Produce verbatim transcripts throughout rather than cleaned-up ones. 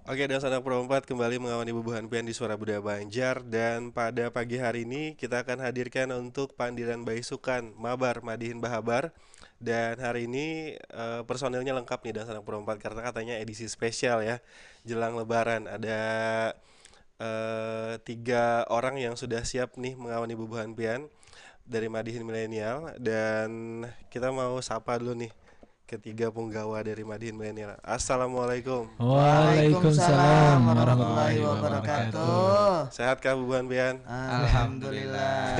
Oke, dan sanak perempat kembali mengawani bubuhan pian di Suara Budaya Banjar. Dan pada pagi hari ini kita akan hadirkan untuk pandiran baisukan mabar madihin bahabar. Dan hari ini eh, personilnya lengkap nih dan sanak perempat karena katanya edisi spesial ya jelang Lebaran. Ada eh, tiga orang yang sudah siap nih mengawani bubuhan pian dari madihin milenial dan kita mau sapa dulu nih ketiga punggawa dari Madihin Milenial. Assalamualaikum. Waalaikumsalam warahmatullahi wabarakatuh. Sehat kah bubuhan pian? Alhamdulillah.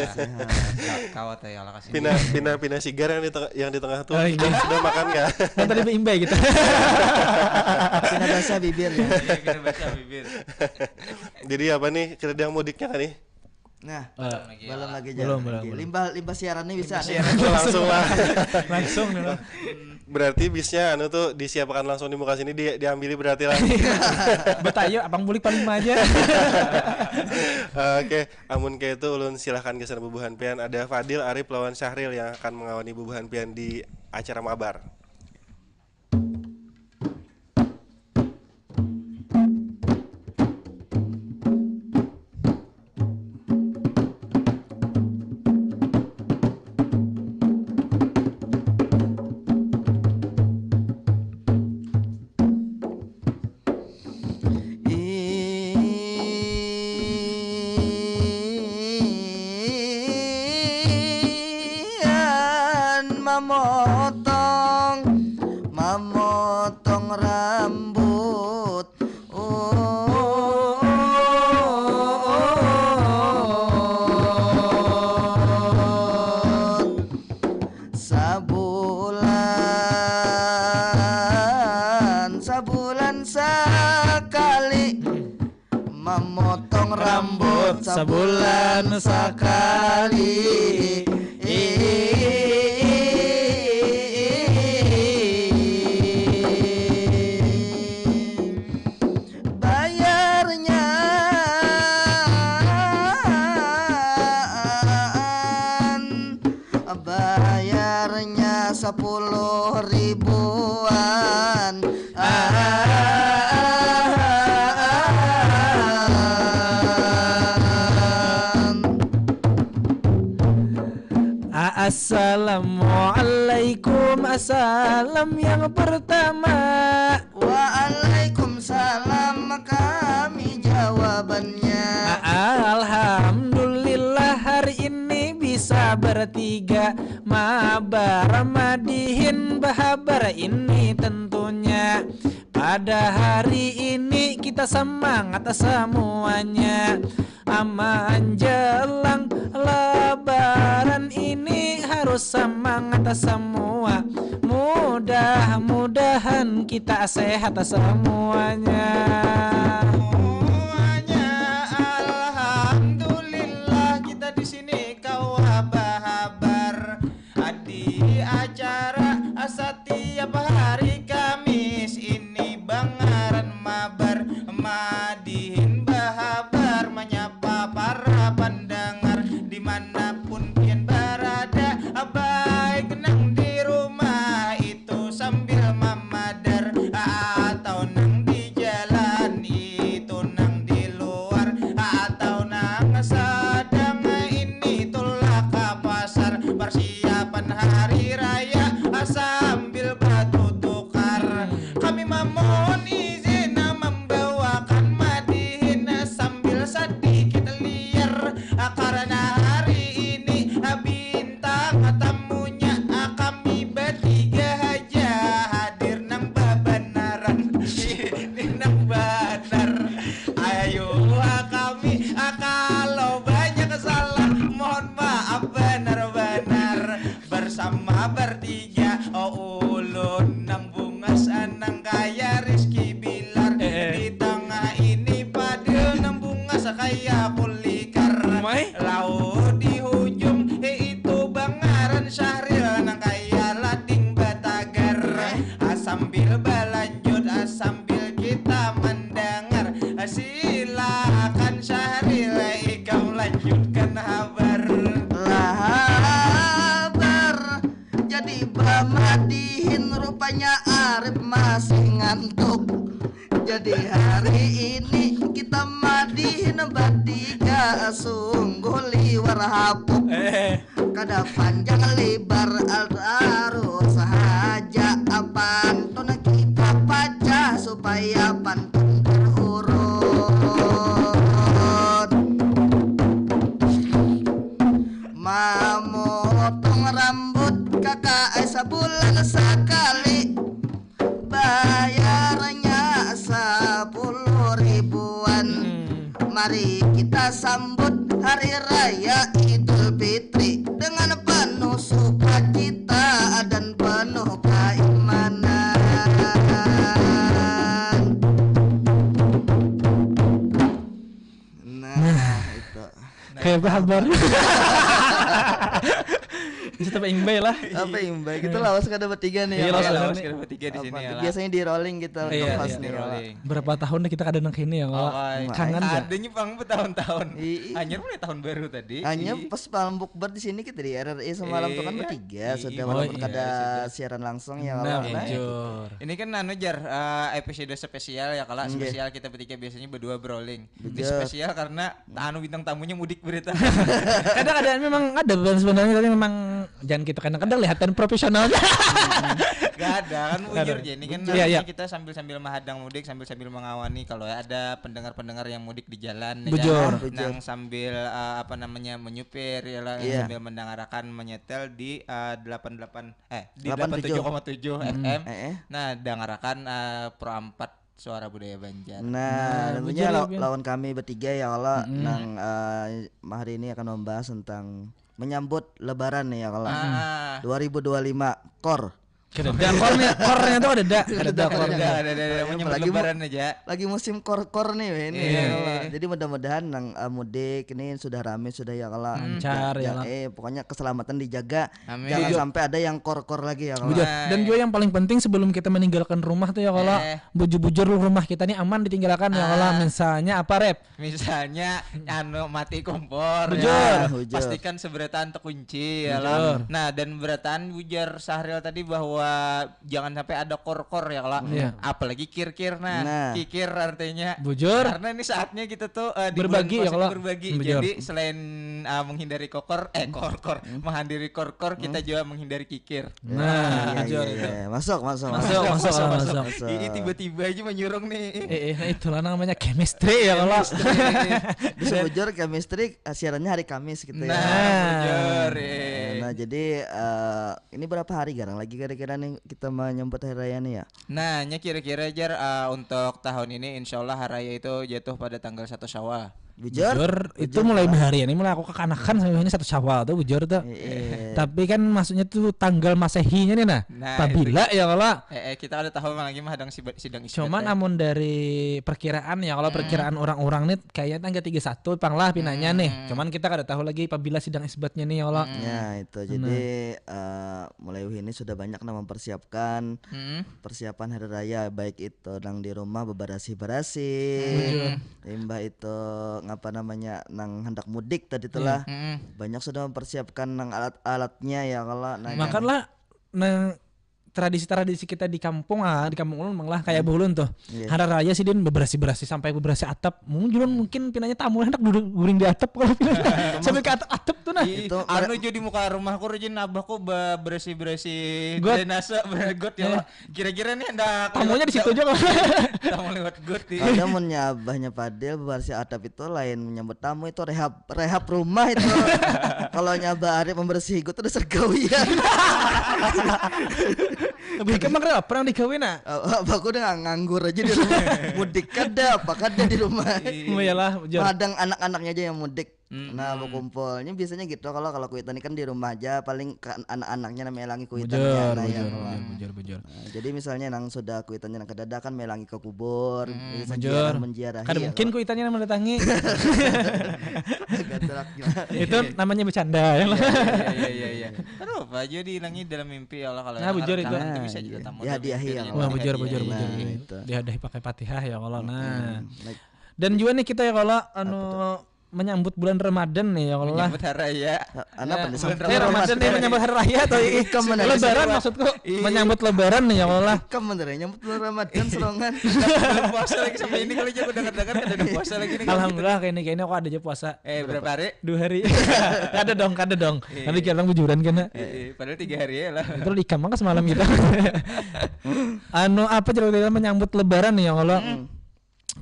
Kawat ya lah kasih. Pina pina pina sigar yang di tengah yang di tengah tuh. Oh, iya. Sudah makan kah? Kan tadi imbai kita. Pina basah bibir ya. Iya, kita baca bibir. Jadi apa nih? Kita yang mudiknya kan nih? Nah, Eh, belum lagi belum, jalan belum, lagi. belum. Limbah limbah siarannya bisa. Langsung lah. Langsung nih. Berarti bisnya anu tuh disiapakan langsung di muka sini di, diambili berarti lah. Betayu abang bulik paling aja. Oke, amun kayak itu ulun silahkan geser bubuhan pian. Ada Fadil, Arif lawan Syahril yang akan mengawani bubuhan pian di acara mabar. Ian mamotong, mamotong rambut. Sabulan, sabulan sakali. Mamotong rambut sabulan sakali. Bayarnya, bayarnya sepuluh ribuan. Assalamualaikum, assalam yang pertama. Waalaikumsalam, kami jawabannya. Alhamdulillah hari ini bisa bertiga. Mabar madihin bahabar ini tentunya. Pada hari ini kita semangat semuanya. Aman jelang lebaran ini harus semangat semua. Mudah-mudahan kita sehat semuanya. Semuanya alhamdulillah kita di sini kawa bahabar. Di acara setiap hari Kamis ini bangaran mabar madihin bahabar menyapa para pendengar dimanapun pian berada, baik nang di rumah itu sambil mamadar atau nang di jalan itu nang di luar atau nang sedang ini tulak ke pasar persiapan hari raya sambil batutukar. Kami memohon izin membawakan madihin sambil sedikit liar karena hari ini bintang tamunya kami bertiga haja hadir nang babanaran. Ini nang banar. Ayo kami kalau banyak salah mohon maaf banar-banar. Bersama bertiga, oh, ulun nang bungas nang kaya Rizky Bilar. Eh, eh. Di tengah ini Fadil nang bungas kaya kulikar. Mai. Lalu di hujung, eh, itu bangaran Syahril nang kaya lading batagar. Ah, sambil balanjut, ah, sambil kita mendengar. Ah, silakan Syahril, eh, ikam lanjutkan habar. Lah habar jadi bamadihin rupanya Arif masih ngantuk. Jadi hari Ini kita madihin batiga sungguh liwar hapuk. Eh, Kada panjang lebar arus haja pantun kita pacah supaya pantun berurut. Mamotong rambut kakak sabulan sekali. Bayarnya sepuluh ribuan. Mari kita sambut Hari Raya Idul Fitri dengan penuh sukacita dan penuh keimanan. Nah, itu. Kayak apa kabar? Bisa tambah imbai lah. Apa imbai? Kita lawas kada bertiga nih. Iya, Ya, lawas Pak. kada Lawas kada bertiga di sini ya lah. Biasanya di rolling kita Iya, pas Iya, nih. di Ya, rolling. Berapa tahun dah kita kada nang kini ya kalau Awai. kangen ya. Adanya pang bertahun-tahun. Iya. Hanyar mulai tahun baru tadi. Hanya Iya. Pas malam bukber di sini kita di R R I semalam tuh kan Iya. bertiga Iya. sudah Oh, walaupun iya. kada Sudah. siaran langsung ya Nah, kalau nah. Bujur. Ini kan anu jar eh, episode spesial ya kalau Nggih. spesial kita bertiga biasanya berdua berolling. Ini Bujur. Spesial karena anu bintang tamunya mudik berita. Kadang ada memang ada bukan sebenarnya, tapi memang jangan kita kadang-kadang lihatan profesionalnya. Gak ada kan bujur ya. Ini kan Iya, iya. Kita sambil-sambil mahadang mudik sambil-sambil mengawani kalau ada pendengar-pendengar yang mudik di jalan ya Bujur. kan? Bujur. Nang sambil eh, apa namanya menyupir ya lah Iya. sambil mendengarakan menyetel di eh, delapan delapan eh di Delapan tujuh. delapan tujuh koma tujuh F M. Eh, eh. Nah, dengarakan eh, Pro empat Suara Budaya Banjar. Nah, tentunya bujur, la- bujur. lawan kami bertiga ya kalau nang eh, hari ini akan membahas tentang menyambut Lebaran nih ya kalau Ah. dua ribu dua puluh lima kor. Kada ada kor nih, kornya tuh ada ada, kada ada Ada, kornya. ada, ada, ada. Menyambut Apalagi lebaran aja. Lagi musim kor-kor nih ini. Iya. Ya, kalau. Jadi mudah-mudahan nang eh, mudik ini sudah rame sudah ya kalau. Lancar, ya, Yang- lah. Eh pokoknya keselamatan dijaga. Amin. Jangan Bujur. Sampai ada yang kor-kor lagi ya kalau. Bujur. Nah. Dan juga yang paling penting sebelum kita meninggalkan rumah tuh ya kalau Eh. bujur-bujur rumah kita nih aman ditinggalkan ya kalau Ah. misalnya apa Rep? Misalnya anu mati kompor. Bujur. Ya. Bujur. Pastikan seberataan terkunci ya Bujur. lah. Nah, dan berataan ujar Sahril tadi bahwa jangan sampai ada kor-kor ya kalau. Iya. Apalagi kir-kir nah. Nah. Kikir artinya Bujur. Karena ini saatnya kita tuh eh, di Berbagi bulan ya puasa kalau. berbagi. Bujur. Jadi selain eh, menghindari kokor eh kor-kor, menghindari kor-kor kita juga menghindari kikir. Nah, bujur Iya, itu. iya. Masuk, masuk, Masuk, masuk, masuk. masuk. Ini tiba-tiba aja menyurung nih. Eh, eh, nah itulah namanya chemistry ya kalau. Di sebujur chemistry eh, siarannya hari Kamis gitu ya. Nah, bujur, eh. Nah, jadi eh, ini berapa hari garang lagi kira-kira nih kita menyambut hari raya nih ya? Nah, nya kira-kira jar eh, untuk tahun ini insya Allah hari raya itu jatuh pada tanggal satu Syawal. Bujur? Bujur, itu mulai bahari ini mulai aku kekanakan sampai ini satu Syawal tuh bujur tuh. Iya. Tapi kan maksudnya tuh tanggal Masehinya nih nah. Nah, Pabila ya kalau Eh, eh, kita ada tahu lagi mah hadang si- sidang isbat. Cuman Eh. amun dari perkiraan ya kalau perkiraan orang-orang nih kayaknya tanggal tiga satu pang lah pinanya nih. Cuman kita kada tahu lagi pabila sidang isbatnya nih ya Allah. Ya itu jadi eh, mulai ini sudah banyak nah mempersiapkan Hmm. persiapan hari raya baik itu nang di rumah bebarasih-barasih, limbah itu ngapa namanya nang hendak mudik tadi itulah Hmm. banyak sudah mempersiapkan nang alat-alatnya ya kalau nah Makanlah nang tradisi-tradisi kita di kampung ah di kampung ulun mang lah kayak bahulun tuh Iya. hari raya sih din beberasi-berasi sampai beberasi atap mungkin juga mungkin pinanya tamu hendak duduk guring di atap kalau pinanya sampai ke atap atap tuh nah Ih, Itu anu jo di muka rumahku rajin abahku be- beresi-beresi Got. drainase ber- got ya. Kira-kira nih hendak tamunya di situ aja kalau Tamu lewat got nih. Ada munnya abahnya Padil bebarasih atap itu lain menyambut tamu itu rehab rehab rumah itu. Kalau nyaba Arif membersih itu udah sergawian. lebih ke emang kenapa pernah digawe nah Apa aku udah nganggur aja di rumah. Mudik kada apa kada di rumah. Iya lah bujur Kadang anak-anaknya aja yang mudik. Mm-mm. Nah, berkumpulnya biasanya gitu kalau kalau kuitan ini kan di rumah aja paling ke anak-anaknya namanya langi kuitan bujur nah, bujur yang bujur bujur bujur Nah, jadi misalnya nang sudah kuitannya nang kedadakan melangi ke kubur, jadi Bujur. menjiarahi Kada ya, mungkin kuitannya nang mendatangi. kalau gandraknya. Itu namanya bercanda ya. Iya iya iya iya. Aduh, apa aja dihilangi dalam mimpi ya Allah kalau Nah, enak bujur harus itu. jangan, itu bisa juga tamu Ya, dalam hadiahi mimpi ya, nih. Wah, bujur bujur Iya, bujur. iya, iya. Itu. Dihadahi pakai Fatihah ya Allah. Nah. Like, Dan juga nih kita ya kalau anu menyambut bulan Ramadan nih ya Allah. Menyambut hari raya. Anak Ya, nih eh, Ramadan nih menyambut hari raya atau i- Ikam mana? Lebaran maksudku. Iya. Menyambut Lebaran nih ya Allah. Ikam mana nyambut bulan Ramadan serongan. Belum puasa lagi sampai ini kalau jago dengar-dengar kan ada puasa lagi nih. Alhamdulillah kayak ini kayak ini aku ada aja puasa. Eh, berapa hari? Dua hari. Kada dong, kada dong. Iya. Nanti kita orang bujuran kena. Eh, eh, padahal tiga hari ya lah. Itu di kamar semalam kita. Anu apa cerita menyambut Lebaran nih ya Allah.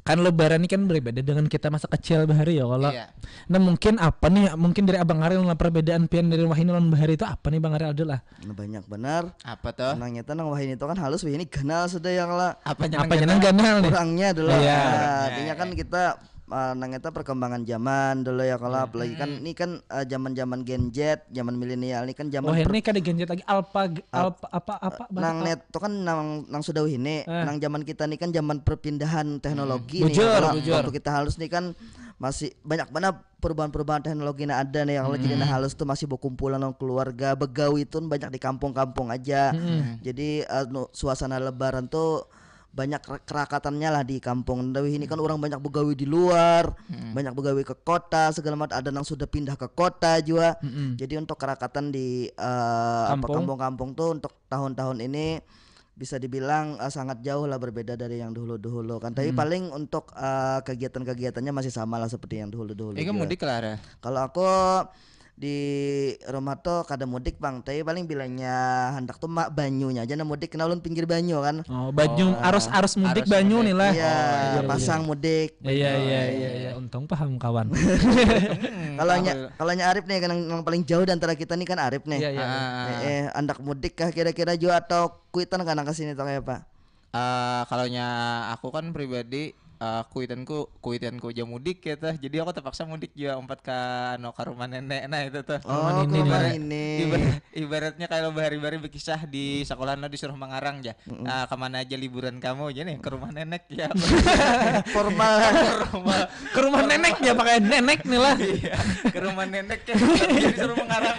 Kan Lebaran ini kan berbeda dengan kita masa kecil bahari ya Allah. Iya. Nah mungkin apa nih, mungkin dari Abang Aril lah perbedaan pian dari wahini lawan bahari itu apa nih Bang Aril, ada lah? Nah, banyak benar. Apa tuh? Nang nyata nang wahini itu kan halus, wahini ganal sudah yang lah. Apanya Apanya nang ganal nih? Kurangnya dulu. Iya. Nah, artinya kan kita uh, nang nyata perkembangan zaman dulu ya kalau apalagi kan ini kan uh, zaman-zaman Gen Z, zaman milenial ini kan zaman Wah per- ini kada Gen Z lagi, alpa alpa apa apa nang bahasa net itu kan nang nang sudah wahini. Eh. Nang zaman kita ini kan zaman perpindahan teknologi nih. Bujur, Kalau bujur. Waktu kita halus nih kan masih banyak banget perubahan-perubahan teknologi yang ada nih yang jadi nah halus tuh masih berkumpulan dengan keluarga, begawi tuh banyak di kampung-kampung aja. Jadi uh, nu- suasana Lebaran tuh banyak ker- kerakatannya lah di kampung. Tapi ini kan orang banyak begawi di luar, banyak begawi ke kota segala macam. Ada yang sudah pindah ke kota juga. Jadi untuk kerakatan di uh, apa Kampung. Kampung-kampung tuh untuk tahun-tahun ini bisa dibilang uh, sangat jauh lah berbeda dari yang dulu-dulu kan. Tapi paling untuk uh, kegiatan-kegiatannya masih sama lah seperti yang dulu-dulu. Ini juga. Mudik lah Ra. Kalau aku di rumah tuh kada mudik bang, tapi paling bilanya handak tuh mak banyunya aja nah mudik, kenal ulun pinggir banyu kan. Oh, banyu arus arus mudik Arus banyu mudik. nih lah. Iya, pasang mudik. Iya iya iya iya. Untung paham kawan. Kalau nya kalau nya Arif nih kan yang, yang paling jauh di antara kita nih kan Arif nih. Iya iya. Ah, Eh, eh, handak mudik kah kira-kira juga atau kuitan kana ke sini atau kayak apa? Eh, kalau nya aku kan pribadi eh, kuitanku kuitanku aja mudik ya teh. Jadi aku terpaksa mudik juga empat ke anu ke rumah nenek nah itu tuh. Oh, ini ke rumah nih. ini. Ibarat- ibaratnya kayak lo bahari-bahari berkisah di sekolah lo disuruh mengarang aja. Ah, kemana aja liburan kamu aja nih ke rumah nenek ya. Formal. Formal. Ke rumah nenek ya pakai nenek nih lah. Iya, ke rumah nenek ya. Jadi suruh mengarang.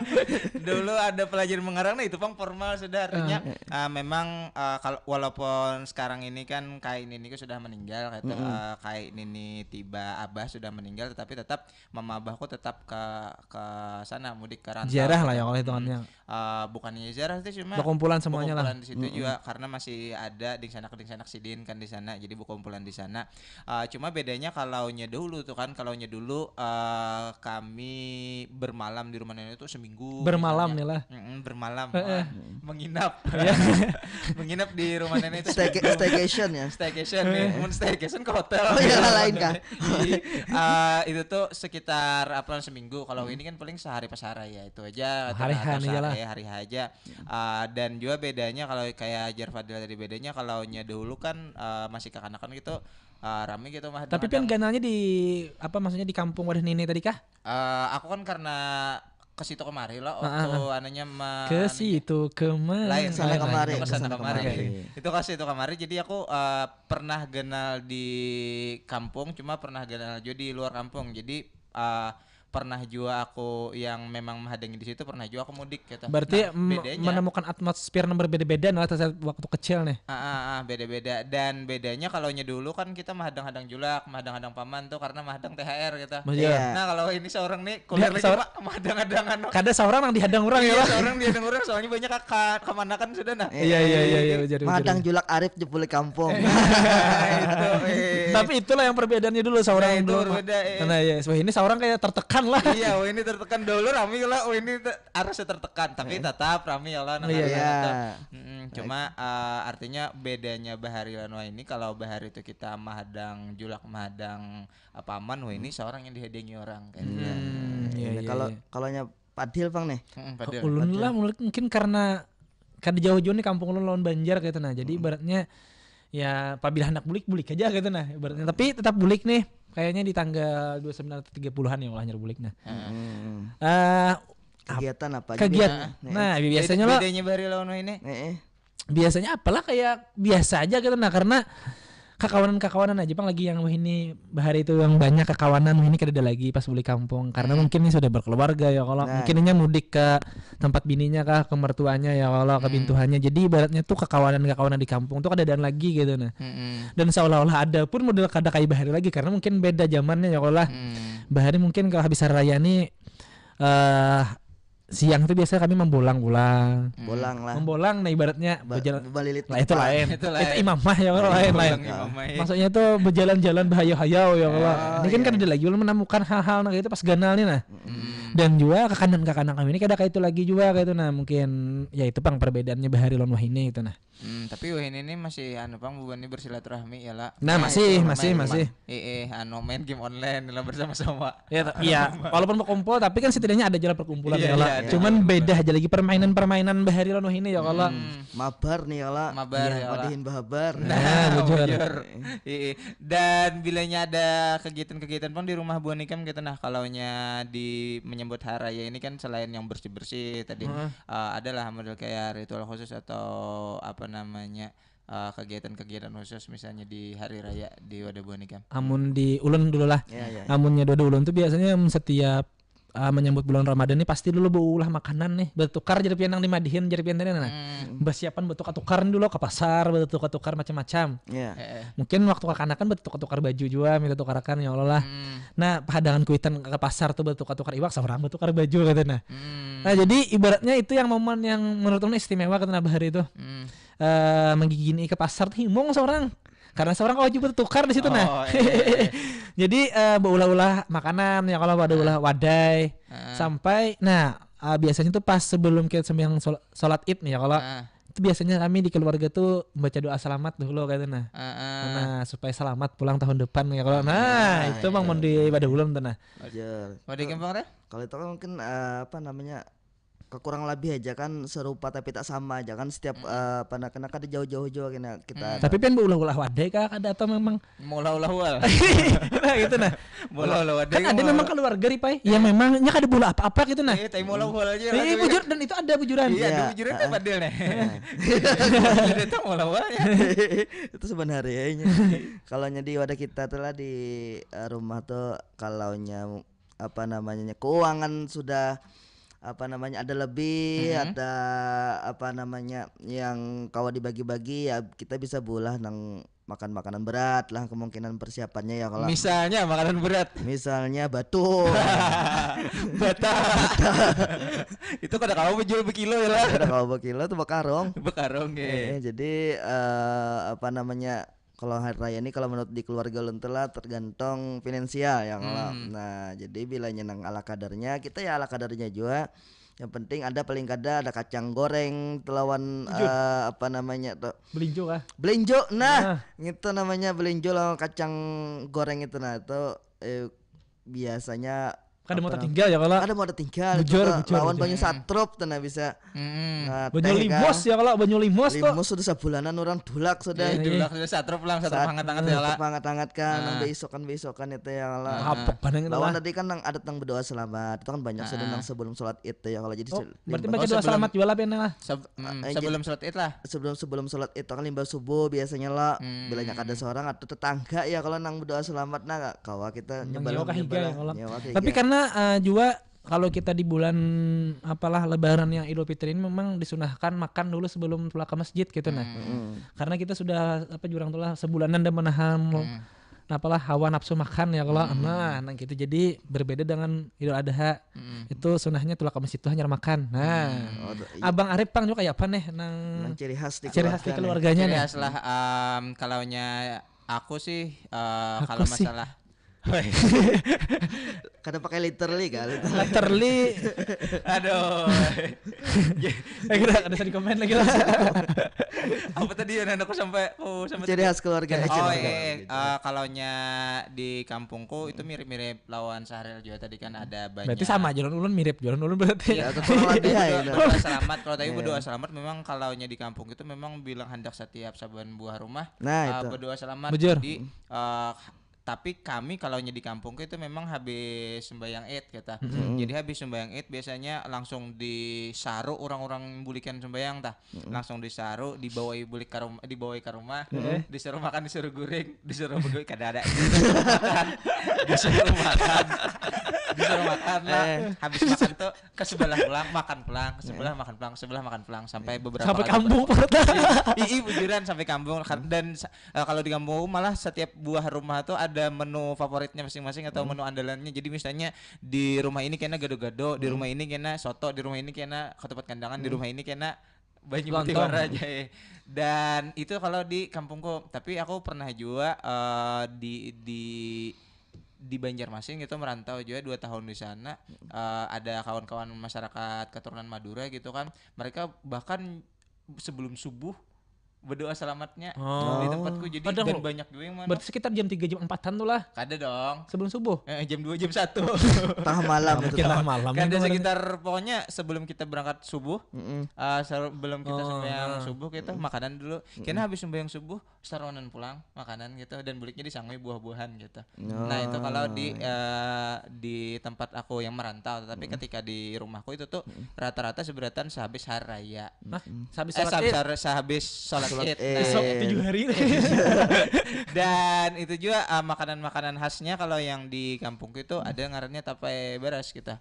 Dulu ada pelajaran mengarang nah itu pang formal sudah artinya. Ah, memang ah, kalau walaupun sekarang ini kan Kai Nini sudah meninggal kata eh, Kai Nini tiba abah sudah meninggal tetapi tetap mama abahku tetap ke ke sana mudik ke rantau. Ziarah lah Gitu. ya kalau hitungannya. Eh, bukannya ziarah sih cuma Berkumpulan semuanya lah. Berkumpulan di situ juga karena masih ada dingsanak dingsanak sidin kan di sana jadi berkumpulan di sana. Eh, cuma bedanya kalau nya dulu tuh kan kalau nya dulu eh, kami bermalam di rumah nenek itu seminggu Bermalam misalnya. Nih lah. Mm-mm, bermalam. Wah, menginap. Menginap di rumah nenek itu Stayca- staycation ya. Staycation nih, mun staycation ke hotel. Oh iya, lain kah? Jadi, eh, itu tuh sekitar apa seminggu. Kalau ini kan paling sehari pas hari ya itu aja. Hari H Atau nih, iyalah. sehari, hari H aja. Eh, dan juga bedanya kalau kayak Jar Fadil tadi bedanya kalau nya dulu kan eh, masih kekanakan gitu eh, rame gitu mah. Tapi pian ganalnya di apa maksudnya di kampung wadah nini tadi kah? Eh, aku kan karena ke situ kemari loh waktu anunya me- Ke situ kemari. Lain Sana lain, kemari, lain. Ke sana sana kemari. kemari. Itu ke situ kemari. Jadi aku eh, pernah kenal di kampung, cuma pernah kenal juga di luar kampung. Jadi eh, pernah juga aku yang memang menghadangi di situ, pernah juga aku mudik gitu. Berarti Nah, m- bedanya menemukan atmosfer yang berbeda-beda lah saat waktu kecil nih. Ah, ah, ah, beda-beda dan bedanya kalau nya dulu kan kita mahadang-hadang julak, mahadang-hadang paman tuh karena mahadang T H R gitu. Maksudnya, Iya. Nah kalau ini seorang nih kuliah lagi seor- pak mahadang-hadangan no. Kada seorang yang dihadang orang ya. Iya, Lah. seorang dihadang orang soalnya banyak kakak kemanakan sudah nah. Iya iya iya iya bejar, bejar. Mahadang julak Arif jebule kampung. Itu, eh. Tapi itulah yang perbedaannya dulu seorang Nah, itu dulu. berbeda, eh. Nah, ya, wah ini seorang kayak tertekan lah. Iya, oh ini tertekan dulu rame lah, oh ini te- arasnya tertekan, tapi tetap rame ya lah. Iya. Iya. Mm-mm, cuma eh, artinya bedanya bahari lan wah ini kalau bahari itu kita mahadang julak mahadang apa aman wah ini seorang yang dihadangi orang kan. Hmm, iya, Ini iya, kalau iya. kalau nya Padil bang nih. Mm-mm, padahal. Ulun lah mungkin karena kada jauh-jauh nih kampung ulun lawan Banjar gitu nah. Jadi ibaratnya ya apabila hendak bulik bulik aja gitu nah ibaratnya. Tapi tetap bulik nih kayaknya di tanggal dua puluh sembilan atau tiga puluhan ya ulahnya bulik nah. Hmm. Eh Kegiatan apa aja? kegiatan. Nih, Nah, Beda- biasanya lo bedanya bahari lawan wah ini. Eh, eh. biasanya apalah kayak biasa aja gitu nah karena kakawanan-kakawanan aja bang lagi yang wah ini bahari itu yang banyak kakawanan wah ini kada ada lagi pas bulik kampung karena mungkin ini sudah berkeluarga ya kalau Nah. mungkin inya mudik ke tempat bininya kah ke mertuanya ya kalau ke bintuhannya jadi ibaratnya tuh kakawanan-kakawanan di kampung tuh kada ada lagi gitu nah Mm-mm. dan seolah-olah ada pun model kada kayak bahari lagi karena mungkin beda zamannya ya kalau lah Hmm. Bahari mungkin kalau habis hari raya nih eh siang itu biasanya kami membolang-bolang. Bolang lah. Membolang nah ibaratnya Ba- berjalan Balilit lah itu lipat. lain. Itu Itu, lain. Imamah ya kalau lain lain. Bolang imamah. Maksudnya tuh berjalan-jalan bahayau-hayau ya kalau. Ah, Ini kan iya. kada lagi ulun menemukan hal-hal nah itu pas ganal nih nah. Hmm. Dan juga kakanan-kakanan kami ini kada kayak itu lagi juga kayak itu nah mungkin ya itu pang perbedaannya bahari lawan wahini itu nah. Hmm, tapi wahini ini masih anu pang bubuhan ini bersilaturahmi ya lah. Nah, masih, masih, masih. Eh, eh, anu main game online lah bersama-sama. Ya, ta- iya, walaupun berkumpul tapi kan setidaknya ada jalan perkumpulan Iya, ya lah. iya, ada. Cuman beda aja lagi permainan-permainan bahari lawan wahini ya kalau. Hmm. Mabar nih kalau. Mabar ya lah. Madihin bahabar. Nah, bujur. Iya, iya. Dan bilanya ada kegiatan-kegiatan pun di rumah buan ikam gitu nah, kalau nya di menyambut hari raya ini kan selain yang bersih-bersih tadi Heeh. eh, adalah model kayak ritual khusus atau apa namanya eh, kegiatan-kegiatan khusus misalnya di hari raya di wadah buan ikam. Amun di ulun dulu lah. Ya ya. Amunnya dua ulun tuh biasanya setiap uh, menyambut bulan Ramadan nih pasti dulu baulah makanan nih bertukar jadi pian nang dimadihin jadi pian tadi nah. Hmm. Bersiapan bertukar-tukar dulu ke pasar bertukar-tukar macam-macam. Ya. Eh, eh. Mungkin waktu kakanakan bertukar-tukar baju juga minta tukarakan ya Allah lah. Hmm. Nah, pahadangan kuitan ke pasar tuh bertukar-tukar iwak seorang bertukar baju katanya. Hmm. Nah, jadi ibaratnya itu yang momen yang menurut ulun istimewa katanya bahari itu. Hmm. Eh menggigini ke pasar tuh himung seorang karena seorang kalau juga bertukar di situ nah. Oh, iya, iya, iya. Jadi eh, baulah-ulah makanan ya kalau ada ulah wadai Ah. sampai nah eh, biasanya tuh pas sebelum kita sembahyang sol- sholat id nih ya kalau Ah. itu biasanya kami di keluarga tuh baca doa selamat dulu kayak itu nah. Ah, ah. Nah, supaya selamat pulang tahun depan ya kalau nah itu mang mau di ibadah ulun tuh nah. Bujur. Mau di kempang teh? Kalau itu kan mungkin eh, apa namanya, kekurangan lebih aja kan, serupa tapi tak sama aja kan setiap eh, apa nah, kena kada jauh-jauh juga kena kita. Tapi pian baulah-ulah wadai kah kada atau memang Maulah-ulah wal. nah gitu nah. Maulah-ulah wadai. Kan ada memang keluarga Ripai yang memangnya kada baulah apa-apa gitu nah. Eh, tapi maulah-wal aja lah. Iya bujur dan itu ada bujuran. Iya, Iya, ada bujuran heeh. Padil nih. Itu maulah-wal ya. Itu sebenarnya. Kalau nya di wadah kita tuh lah di eh, rumah tuh kalau nya apa namanya keuangan sudah apa namanya ada lebih Mhm. ada apa namanya yang kawa dibagi-bagi ya kita bisa baulah nang makan makanan berat lah kemungkinan persiapannya ya kalau Misalnya makanan berat. Misalnya batu. Bata. Itu kada kawa menjual berkilo ya lah. Ada kalau berkilo tuh bekarung. Bekarung ya. Eh, jadi eh, apa namanya kalau hari raya ini kalau menurut di keluarga ulun tuh lah tergantung finansial ya kalau. Hmm. Nah, jadi bilanya nang ala kadarnya kita ya ala kadarnya juga. Yang penting ada paling kada ada kacang goreng lawan eh, apa namanya tuh Belinjo kah? belinjo nah gitu namanya belinjo lawan kacang goreng itu nah itu eh, biasanya Kada mau apa tertinggal ya kalau. Kada mau tertinggal Bujur, itu, Kak. Bujur, Lawan bujur. banyu satrup tuh nah bisa. Hmm. Nah, Banyu teh, limos Kak. Ya kalau banyu limos tuh. Limos sudah sabulanan orang tulak sudah. Iya. Dulak sudah satrup lang satrup Saat- hangat-hangat ya lah. Hangat-hangat kan nang Ah. beisokan beisokan itu ya kalau. Ah. Hapok banget Lawan lah. Tadi kan nang ada tang berdoa selamat itu kan banyak sudah Ah. nang sebelum sholat id tuh ya kalau jadi Oh, se- berarti lima- baca Oh, doa sebelum- selamat juga lah pian lah. Seb- mm, eh, sebelum sholat id lah. sebelum sebelum sholat id kan limbah subuh biasanya lah Hmm. bilanya kada seorang atau tetangga ya kalau nang berdoa selamat nah kawa kita Nang nyebelah nyewa kahiga ya kalau. Nyewa kahiga. Tapi karena eh, juga kalau kita di bulan apalah lebaran yang Idul Fitri ini memang disunahkan makan dulu sebelum tulak ke masjid gitu nah. Hmm. Mm. Karena kita sudah apa jurang tulah sebulanan dan menahan Hmm. apalah hawa nafsu makan ya kalau nah nang gitu jadi berbeda dengan Idul Adha Hmm. itu sunahnya tulak ke masjid tuh hanya makan nah Oh, tuh, iya. abang Arif pang juga kayak apa nih nang Nang ciri khas di ciri khas di keluarga nih. Keluarganya Ciri nih khas lah em, kalau nya aku sih eh, Aku kalau sih. masalah Weh, Kada pakai literally kali itu. Literally aduh. eh kira ada di komen lagi lah. Apa tadi yang aku sampai oh sampai Ciri khas keluarga. Oh Ciri khas iya, keluarga. eh, kalau nya di kampungku itu mirip-mirip lawan Sahril juga tadi kan ada banyak. Berarti sama aja ulun mirip jualan ulun berarti. Ya, tetap orang dia ya. Doa selamat kalau tadi Iya. Berdoa selamat memang kalau nya di kampung itu memang bilang hendak setiap saban buah rumah Nah, eh, itu. Berdoa selamat. Bujur. Jadi eh, tapi kami kalau nya di kampung itu memang habis sembahyang id kita. Jadi habis sembahyang id biasanya langsung disaru orang-orang bulikan sembahyang tah. Langsung disaru dibawai bulik ke rumah, dibawai ke rumah, disuruh makan, disuruh goreng, disuruh begawi kada ada. Disuruh makan. Disuruh makan lah. Eh. Habis makan tuh ke sebelah pulang, makan pulang, ke sebelah makan pulang, ke sebelah makan pulang sampai beberapa Sampai kali kambung berapa- perut. Ih, bujuran sampai kambung. Kar- dan sa- eh, kalau di kampung malah setiap buah rumah tuh ada menu favoritnya masing-masing atau menu andalannya. Jadi misalnya di rumah ini kena gado-gado, di rumah ini kena soto, di rumah ini kena ketupat kandangan, di rumah ini kena banyu Lontong. Mutiara aja. Dan itu kalau di kampungku, tapi aku pernah juga eh, di di di Banjarmasin gitu merantau juga dua tahun di sana. Eh, ada kawan-kawan masyarakat keturunan Madura gitu kan, mereka bahkan sebelum subuh berdoa selamatnya Oh. di tempatku, jadi Padahal dan lo- banyak juga yang mana. Berarti sekitar jam tiga jam empatan tuh lah. Kada dong. Sebelum subuh. Eh, jam dua jam satu. Tengah malam itu. Mungkin lah malam. Kada Itu sekitar pokoknya sebelum kita berangkat subuh, Mm-mm. eh, sebelum kita Oh, sembahyang nah. subuh kita makanan dulu. Kena habis sembahyang subuh, saronan pulang makanan gitu dan buliknya disangui buah-buahan gitu. Nah, itu kalau di eh, di tempat aku yang merantau, tapi ketika di rumahku itu tuh rata-rata seberatan sehabis hari raya. Nah, sehabis Eh, sholat sehabis, id. hari- sehabis sholat Sholat id. id. Nah, Isok tujuh hari. Dan itu juga eh, makanan-makanan khasnya kalau yang di kampungku itu ada ngarannya tapai beras kita.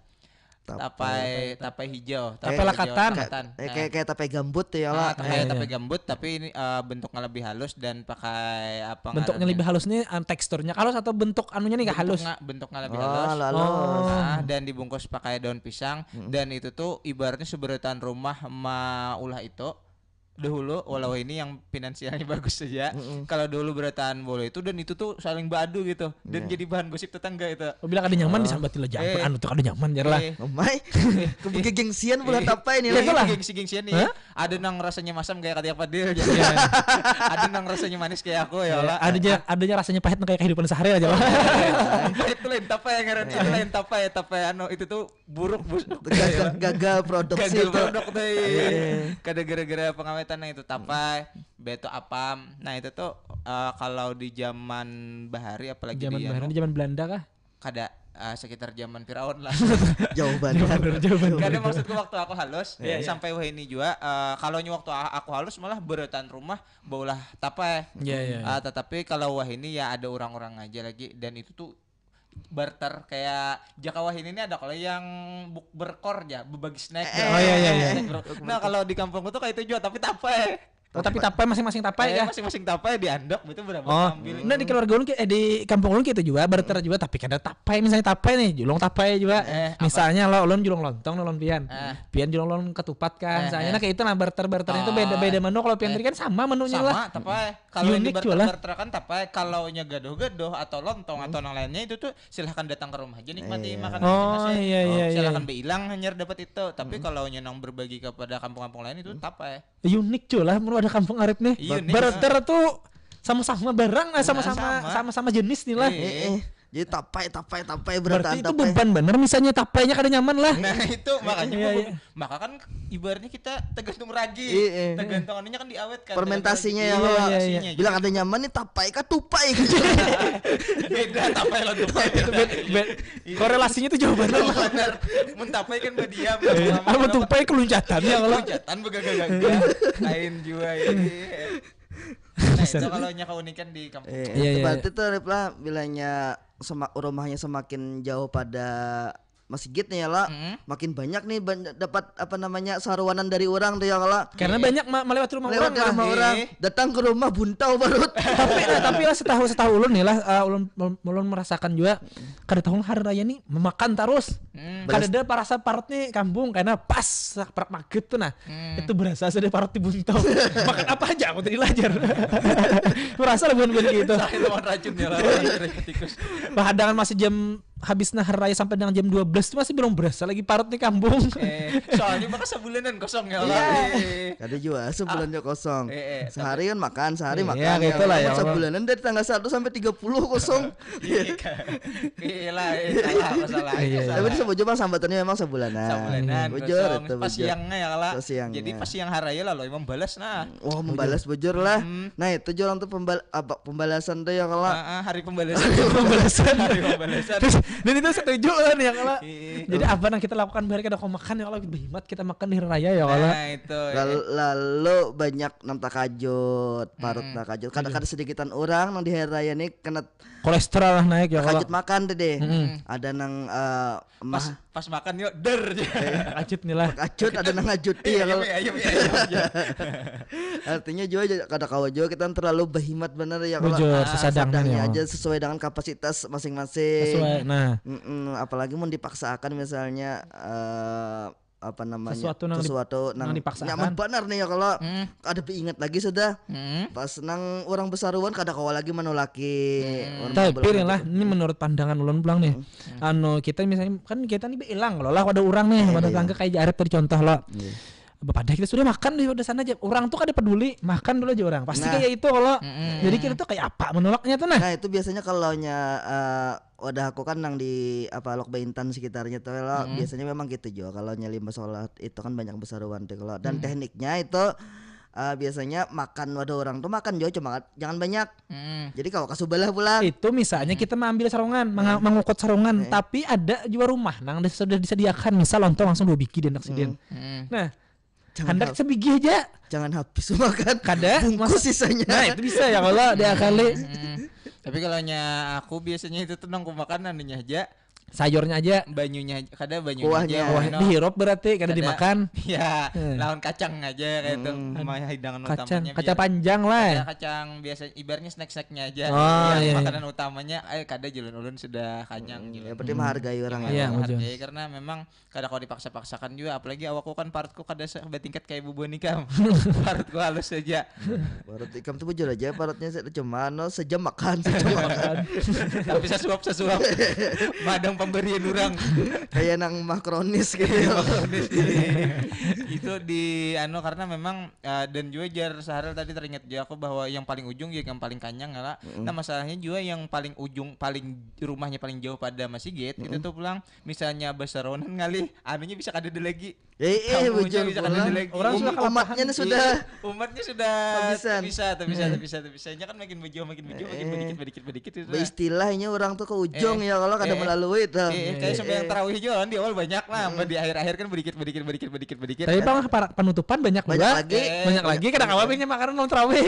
Tapai tapai hijau, Tapai hijau, lakatan. lakatan. Eh, kayak kayak tapai gambut tuh ya Ah, lah. tapai Iya, tapai iya. gambut tapi ini eh, bentuknya lebih halus dan pakai apa Bentuknya ngarannya? Lebih halus nih an- teksturnya. Kalau satu bentuk anunya nih nggak halus. Bentuknya, bentuknya lebih Oh, halus. lalu. Oh. Ah, dan dibungkus pakai daun pisang dan itu tuh ibaratnya seberatan rumah maulah itu dahulu, walau ini yang finansialnya bagus saja. Kalau dulu berataan bola itu dan itu tuh saling beradu gitu dan jadi bahan gosip tetangga itu. Oh, bila kada nyaman disambati lah, jangan Eh. Anu tuh kada nyaman jar lah. Eh, Omai, kegengsian bulan eh, tapai nih iya, lah. Itulah. gengsi-gengsian nih. Hah? Ada nang rasanya masam kayak Katia Fadil ya. Ada nang rasanya manis kayak aku ya lah. Adanya adanya rasanya pahit kayak kehidupan sehari aja lah. Itu lain tapai ngaran itu lain tapai tapai anu itu tuh buruk bus. Gagal, gagal produksi Gagal itu. Produk tuh. Iya. Iya. Kada gara-gara pengawetan nah itu tapai, beto apam. Nah itu tuh eh, kalau di zaman bahari apalagi Zaman di bahari anu, zaman Belanda kah? Kada eh, sekitar zaman Firaun lah. Jauh banget. Jauh banget. Kada maksudku waktu aku halus Iya, iya. Sampai wahini juga eh, kalau nyu waktu a- aku halus malah beretan rumah baulah tapai. Iya, iya, iya. Ah, tetapi kalau wahini ya ada orang-orang aja lagi dan itu tuh barter kayak jaka wahini ini ada kalau yang buk berkor ya berbagi snack. Eh, Oh, iya, iya, iya. Snack, bro. Nah kalau di kampungku tuh kayak itu juga tapi tapai. Oh, tapi tapai masing-masing tapai Eh, ya. Masing-masing tapai diandok itu berapa Oh, ambil. Nah di keluarga ulun ki- eh, di kampung ulun gitu juga barter juga tapi kada tapai misalnya tapai nih julung tapai juga. Eh, apa? Misalnya lo ulun julung lontong ulun pian. Eh. Pian julung lontong ketupat kan. Eh, Misalnya eh. nah kayak itu nah barter-barternya itu beda-beda menu kalau pian Eh. tadi kan sama menunya lah. Sama tapai. Kalau yang Unik dibarter juga lah. Barter kan tapai. Kalau nya gaduh-gaduh atau lontong atau nang lainnya itu tuh silahkan datang ke rumah aja nikmati Iya. makanan Oh, masing-masing. iya, iya, iya. Silahkan bilang hanyar dapat itu. Tapi kalau nya nang berbagi kepada kampung-kampung lain itu tapai. Unik cuy lah menurut ada kampung arep nih. Unik. Barter tuh sama-sama barang lah sama-sama Sama. Sama-sama jenis nih lah. Iya. Eh, eh. Jadi tapai, tapai, tapai Berarti berataan itu tapai. Beban bener misalnya tapainya kada nyaman lah. Nah itu makanya Iya, gua- iya. Maka kan ibaratnya kita tergantung ragi, Iya, iya. tergantung anunya kan diawetkan. Fermentasinya Tergantung ya, ragi. kalau Iya, iya, Iya, bila kada nyaman nih tapai kah tupai gitu. Beda tapai lah tupai. Be- korelasinya itu jauh banget. Benar. Mun tapai kan berdiam. Apa tupai keluncatan ya kalau Keluncatan begaga-gaga. Lain jua ini. Nah itu kalau nya keunikan di kampung. Iya, Iya, iya, berarti tuh Rip lah bilanya sema- rumahnya semakin jauh pada masjid nih ya lah, Mm-mm. makin banyak nih ban- dapat apa namanya saruanan dari orang tuh ya lah. karena banyak ma- melewati rumah Lewat orang dari lah. rumah orang, Eh. Datang ke rumah buntau barut. Tapi nah, tapi lah setahu setahu ulun nih lah uh, ulun ulun merasakan juga kada tahu hari raya nih memakan terus. Hmm. Kada ada parasa parut nih kampung karena pas parak maghrib tuh nah. Hmm. Itu berasa sudah parut di buntau. Makan apa aja aku tadi lajar. Merasa lah bukan gitu. Saya lawan racun ya lah. Racun tikus. Bahadangan masih jam habis nah hari raya sampai dengan jam dua belas itu masih belum berasa lagi parut di kampung. Eh, soalnya maka sebulanan kosong ya lah. Eh. Kada jua sebulannya kosong. Eh, eh, Sehari kan makan, sehari Iya, makan. gitu lah, ya Allah. Sebulan dari tanggal satu sampai tiga puluh kosong. Iya kan. Iya lah, eh, salah apa salah. Iya, iya. Tapi itu sebujur bang sambatannya memang sebulanan. Sabulanan Bujur kosong. itu Pas bujur. Siangnya ya lah. Pas siangnya. Jadi pas siang hari lah lo membalas nah. Wah membalas bujur lah. Hmm. Nah itu jual untuk pembal apa pembalasan tuh ya kalau Ah, ah, hari pembalasan. Pembalasan. Hari pembalasan. Terus Dan itu setuju kan ya kalau. Jadi apa yang kita lakukan biar kita kau makan ya kalau, berhemat kita makan di hari raya ya kalau. Nah itu. Lalu, lalu banyak nang takajut, parut takajut. Kada kada sedikitan orang nang di hari raya nih kena Kolesterol lah naik ya kalau. Takajut makan tadi. Ada nang eh, Pas mah pas makan yuk der. Takajut nih lah. Takajut ada nang ngajuti ya kalau. Ayo ayo ayo. Artinya juga aja- kada kawa juga kita terlalu berhemat bener ya kalau. Bujur, sesadangnya Sadangnya ya. Aja sesuai dengan kapasitas masing-masing. Sesuai. Nah, Mm-mm, apalagi mau dipaksakan misalnya eh, apa namanya Sesuatu nang di- sesuatu nang dipaksakan. Nyaman benar nih ya kalau Hmm. ada diingat lagi sudah Hmm. pas nang orang besaruan kada kawa lagi menolaki. Orang Tapi belah- lah, ini menurut pandangan ulun pulang nih. Anu kita misalnya kan kita nih hilang kalau lah ada orang nih, ada tangga kayak Arif tadi contoh lo. Padahal kita sudah makan di udah sana aja. Orang tuh kada peduli, makan dulu aja orang. Pasti Nah. Kayak itu kalau. Jadi kita tuh kayak apa menolaknya tuh nah. Nah itu biasanya kalau nya eh, wadah aku kan nang di apa Lok Baintan sekitarnya tuh lo biasanya memang gitu juga kalau nya lima sholat itu kan banyak besaruan tuh kalau dan tekniknya itu eh, biasanya makan wadah orang tuh makan juga cuma jangan banyak. Hmm. Jadi kalau kasubalah pulang. Itu misalnya kita mengambil sarungan, menga- mengukut sarungan, tapi ada juga rumah nang ada sudah disediakan, misal lontong langsung dua biji dan sidin. Hmm. Nah, Jangan hendak hap- sebiji aja. Jangan habis makan. Kada, Bungkus masa- sisanya. Nah, itu bisa ya kalau dia kali. Hmm. Tapi kalau nya aku biasanya itu tuh nang ku makan anunya aja, Sayurnya aja. Banyunya aja, kada banyunya Kuahnya. aja. Wah, Anu, dihirup berarti kada kada- dimakan. Ya, Hmm. lawan kacang aja kayak itu. Hmm. Mah hidangan Kacang, utamanya kacang biar- panjang lah. Ada kacang biasa ibaratnya snack-snacknya aja. Oh, Yang iya, makanan utamanya eh kada jalan ulun sudah kanyang gitu. Ya berarti menghargai orang Iya, ya. mujur. Menghargai karena memang kada kau dipaksa-paksakan juga, apalagi awakku kan parutku kada se- batingkat kayak bubuhan ikam. Parutku halus saja. Parut ikam tuh bujur aja parutnya se- cuma no sejam makan sejam makan. Tapi sasuap sasuap. Madang pemberian orang. Kayak nang mah kronis gitu ya. Itu di anu karena memang eh, dan juga jar Saharil tadi teringat juga aku bahwa yang paling ujung juga yang paling kanyang lah. Nah masalahnya juga yang paling ujung paling rumahnya paling jauh pada masigit itu tuh pulang misalnya besaronan ngalih anunya bisa kada ada lagi. Eh, eh, Tamunya bujur bisa pulang. kada ada lagi. Orang sudah Umatnya nih sudah Umatnya sudah Habisan. bisa, bisa, bisa, bisa, bisa. Nya kan makin bejauh, makin bedikit, makin bedikit itu. Istilahnya orang tuh ke ujung Eh, ya kalau kada eh, melalui tuh. Eh, kayak sembahyang tarawih juga kan di awal banyak lah, di akhir-akhir kan bedikit, bedikit, bedikit, bedikit, bedikit. Tapi bang para- penutupan banyak Banyak juga. lagi. Banyak lagi kada kawa banyak makanan nang tarawih.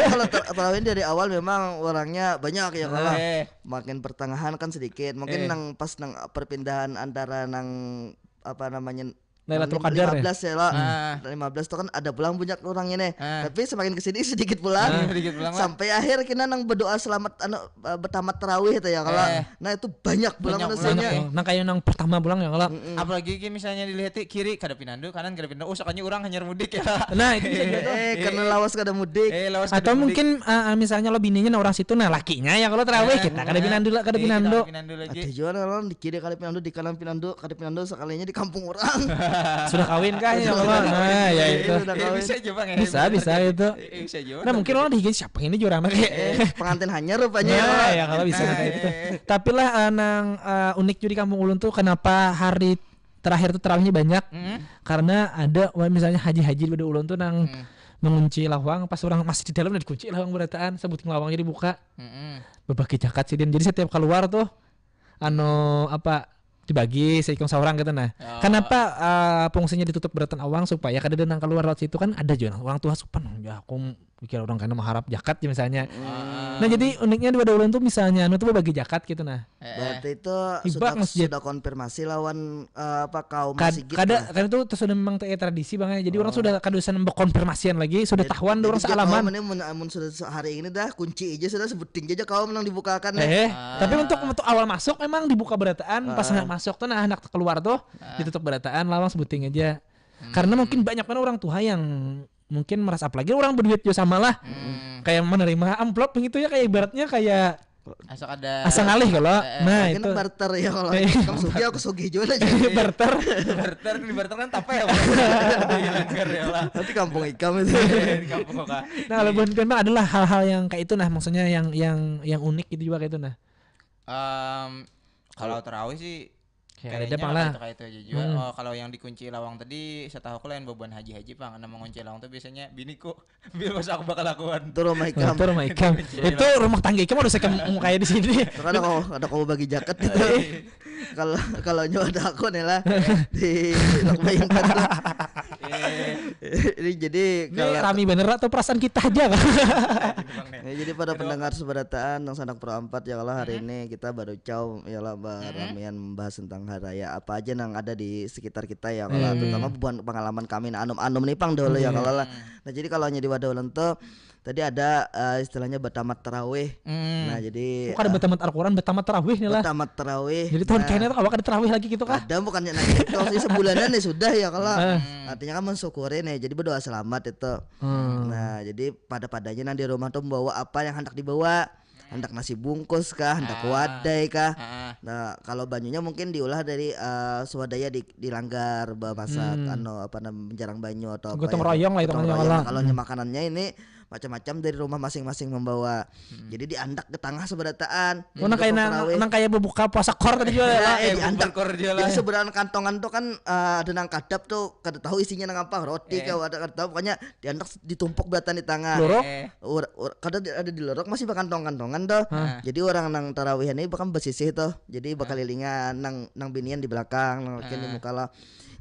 Kalau ter- tarawih dari awal memang orangnya banyak ya kalau Eh, makin pertengahan kan sedikit. Mungkin Eh. nang pas nang perpindahan antara nang apa namanya Lailatul nang Qadar ya? lima belas ya lah. Ah. Lima belas tuh kan ada pulang banyak orang ini. Ah. Tapi semakin kesini sedikit pulang. Ah, sedikit pulang lah. Sampai akhir kena nang berdoa selamat anu eh, bertamat tarawih tuh ya kalau. Eh. Nah itu banyak pulang Banyak manusianya. Banyak, nang kayak nang pertama pulang ya kalau. Apalagi ki misalnya dilihat kiri kada pinandu, kanan kada pinandu. Oh, sakanya orang hanyar mudik ya. Nah, itu bisa jadi. Eh, karena lawas kada mudik. Eh, lawas Atau kada mudik. Mungkin eh, eh, misalnya lo bininya nah orang situ nah lakinya ya kalau tarawih Eh, kita kada pinandu lah, kada eh, pinandu. Kada pinandu lagi. Ada juga orang di kiri kada pinandu di kanan pinandu kada pinandu sekalinya di kampung orang. Sudah kawin kah ya kalau? Nah, ya itu. Sudah Eh, kawin. bisa aja bang. Bisa, bisa itu. Eh, bisa aja. Nah, mungkin orang dihigit siapa ini juga orang kayak. Eh, pengantin hanyar rupanya. Nah, ya kalau bisa Nah, kayak gitu. eh, eh. Tapi lah eh, nang eh, unik juga di kampung ulun tuh kenapa hari terakhir tuh tarawihnya banyak? Mm. Karena ada wah, misalnya haji-haji pada ulun tuh nang Mm. mengunci lawang pas orang masih di dalam udah dikunci lawang berataan sebuting lawangnya dibuka Mm-mm. berbagi zakat sidin jadi setiap keluar tuh anu apa dibagi seikung seorang gitu nah Oh. Kenapa eh, fungsinya ditutup berataan awang supaya kada ada nang keluar lewat situ kan ada juga orang tua sopan ya aku pikir orang kena mengharap zakat ya misalnya Ah. Nah jadi uniknya di pada ulun tuh misalnya anu tuh bagi zakat gitu nah Eh, eh. Berarti itu Hibak sudah masjid. Sudah konfirmasi lawan eh, apa kaum Kad, masigit kada lah. Karena itu sudah memang kayak tradisi bang ya. Jadi orang sudah kada usah berkonfirmasian lagi, sudah tahuan orang Jadi, sealaman. Ini mun, mun sudah se- hari ini dah kunci aja sudah sebuting aja kaum nang dibukakan nih. Eh, tapi untuk untuk awal masuk emang dibuka berataan, pas anak masuk tuh nah anak keluar tuh ditutup berataan, lawang sebuting aja. Karena mungkin banyak banget orang tua yang mungkin merasa apalagi orang berduit juga sama lah. Kayak menerima amplop gitu ya kayak ibaratnya kayak Asa kada asa ngalih kalau. Eh, eh. Nah, Akhirnya itu. barter ya kalau Eh. kamu sugi aku sugi juga lah. Barter. Barter di barter kan tapa ya? Di langgar ya lah. Nanti kampung ikam itu. Di kampung kota. Nah, kalau buat memang adalah hal-hal yang kayak itu nah, maksudnya yang yang yang unik gitu juga kayak itu nah. Em, kalau tarawih sih Kayaknya Ada pang lah. Itu kayak itu aja juga. Hmm. Oh, kalau yang dikunci lawang tadi, setahu aku lain beban haji-haji pang. Karena mengunci lawang tuh biasanya biniku. Bila pas aku bakal lakuan. Itu rumah Oh, ikam. itu rumah ikam. Itu rumah tangga ikam harus ikam kayak di sini. Itu kan ada kau ada kau bagi jaket gitu. Kalau kalau nyawa ada aku nih lah di Lok Bayuntan tuh. Ini jadi Ini kalau rami bener atau perasaan kita aja kan? Ya, jadi pada pendengar seberataan yang sanak pro empat ya kalau hari ini kita baru cau ya lah baramian membahas tentang hari raya apa aja yang ada di sekitar kita ya kalau Hmm. terutama buat pengalaman kami nah anum-anum nih pang dulu ya kalau lah. Nah, jadi kalau hanya di wadah ulun tuh tadi ada eh, istilahnya bertamat tarawih. Hmm. Nah, jadi Bukan ada bertamat Al-Quran, bertamat tarawih nih lah. Bertamat tarawih. Jadi tahun Nah, kayaknya tuh awak ada tarawih lagi gitu kah? ada bukannya nanti itu sih sebulanan nih sudah ya kalau Eh. artinya kan mensyukuri nih jadi berdoa selamat itu. Hmm. Nah, jadi pada-padanya nang di rumah tuh membawa apa yang hendak dibawa. Hendak nasi bungkus kah, hendak Ah. wadai kah. Ah, Nah, kalau banyunya mungkin diulah dari eh, swadaya di, di langgar bemasak Hmm. anu apa namanya jarang banyu atau apa Gotong ya. royong lah Gotong hitungannya royong. lah. Kalau makanannya ini macam-macam dari rumah masing-masing membawa. Jadi diandak ke tengah seberataan. Oh, nang kayak nang, nang kayak berbuka puasa kor tadi juga Ya, lah. eh, Eh, diandak. Berkor dia lah. Jadi seberataan kantongan tuh kan eh, ada nang kadap tuh kada tahu isinya nang apa roti kah ada kada tahu pokoknya diandak ditumpuk berataan di tengah. Luruk. Eh, Ur, ur, kada di- ada di lorok masih bakantong-kantongan tuh. Hah. Jadi orang nang tarawihan ini bakal basisih tuh. Jadi bakalilingan nang nang binian di belakang, nang lakian di Ah. muka lah.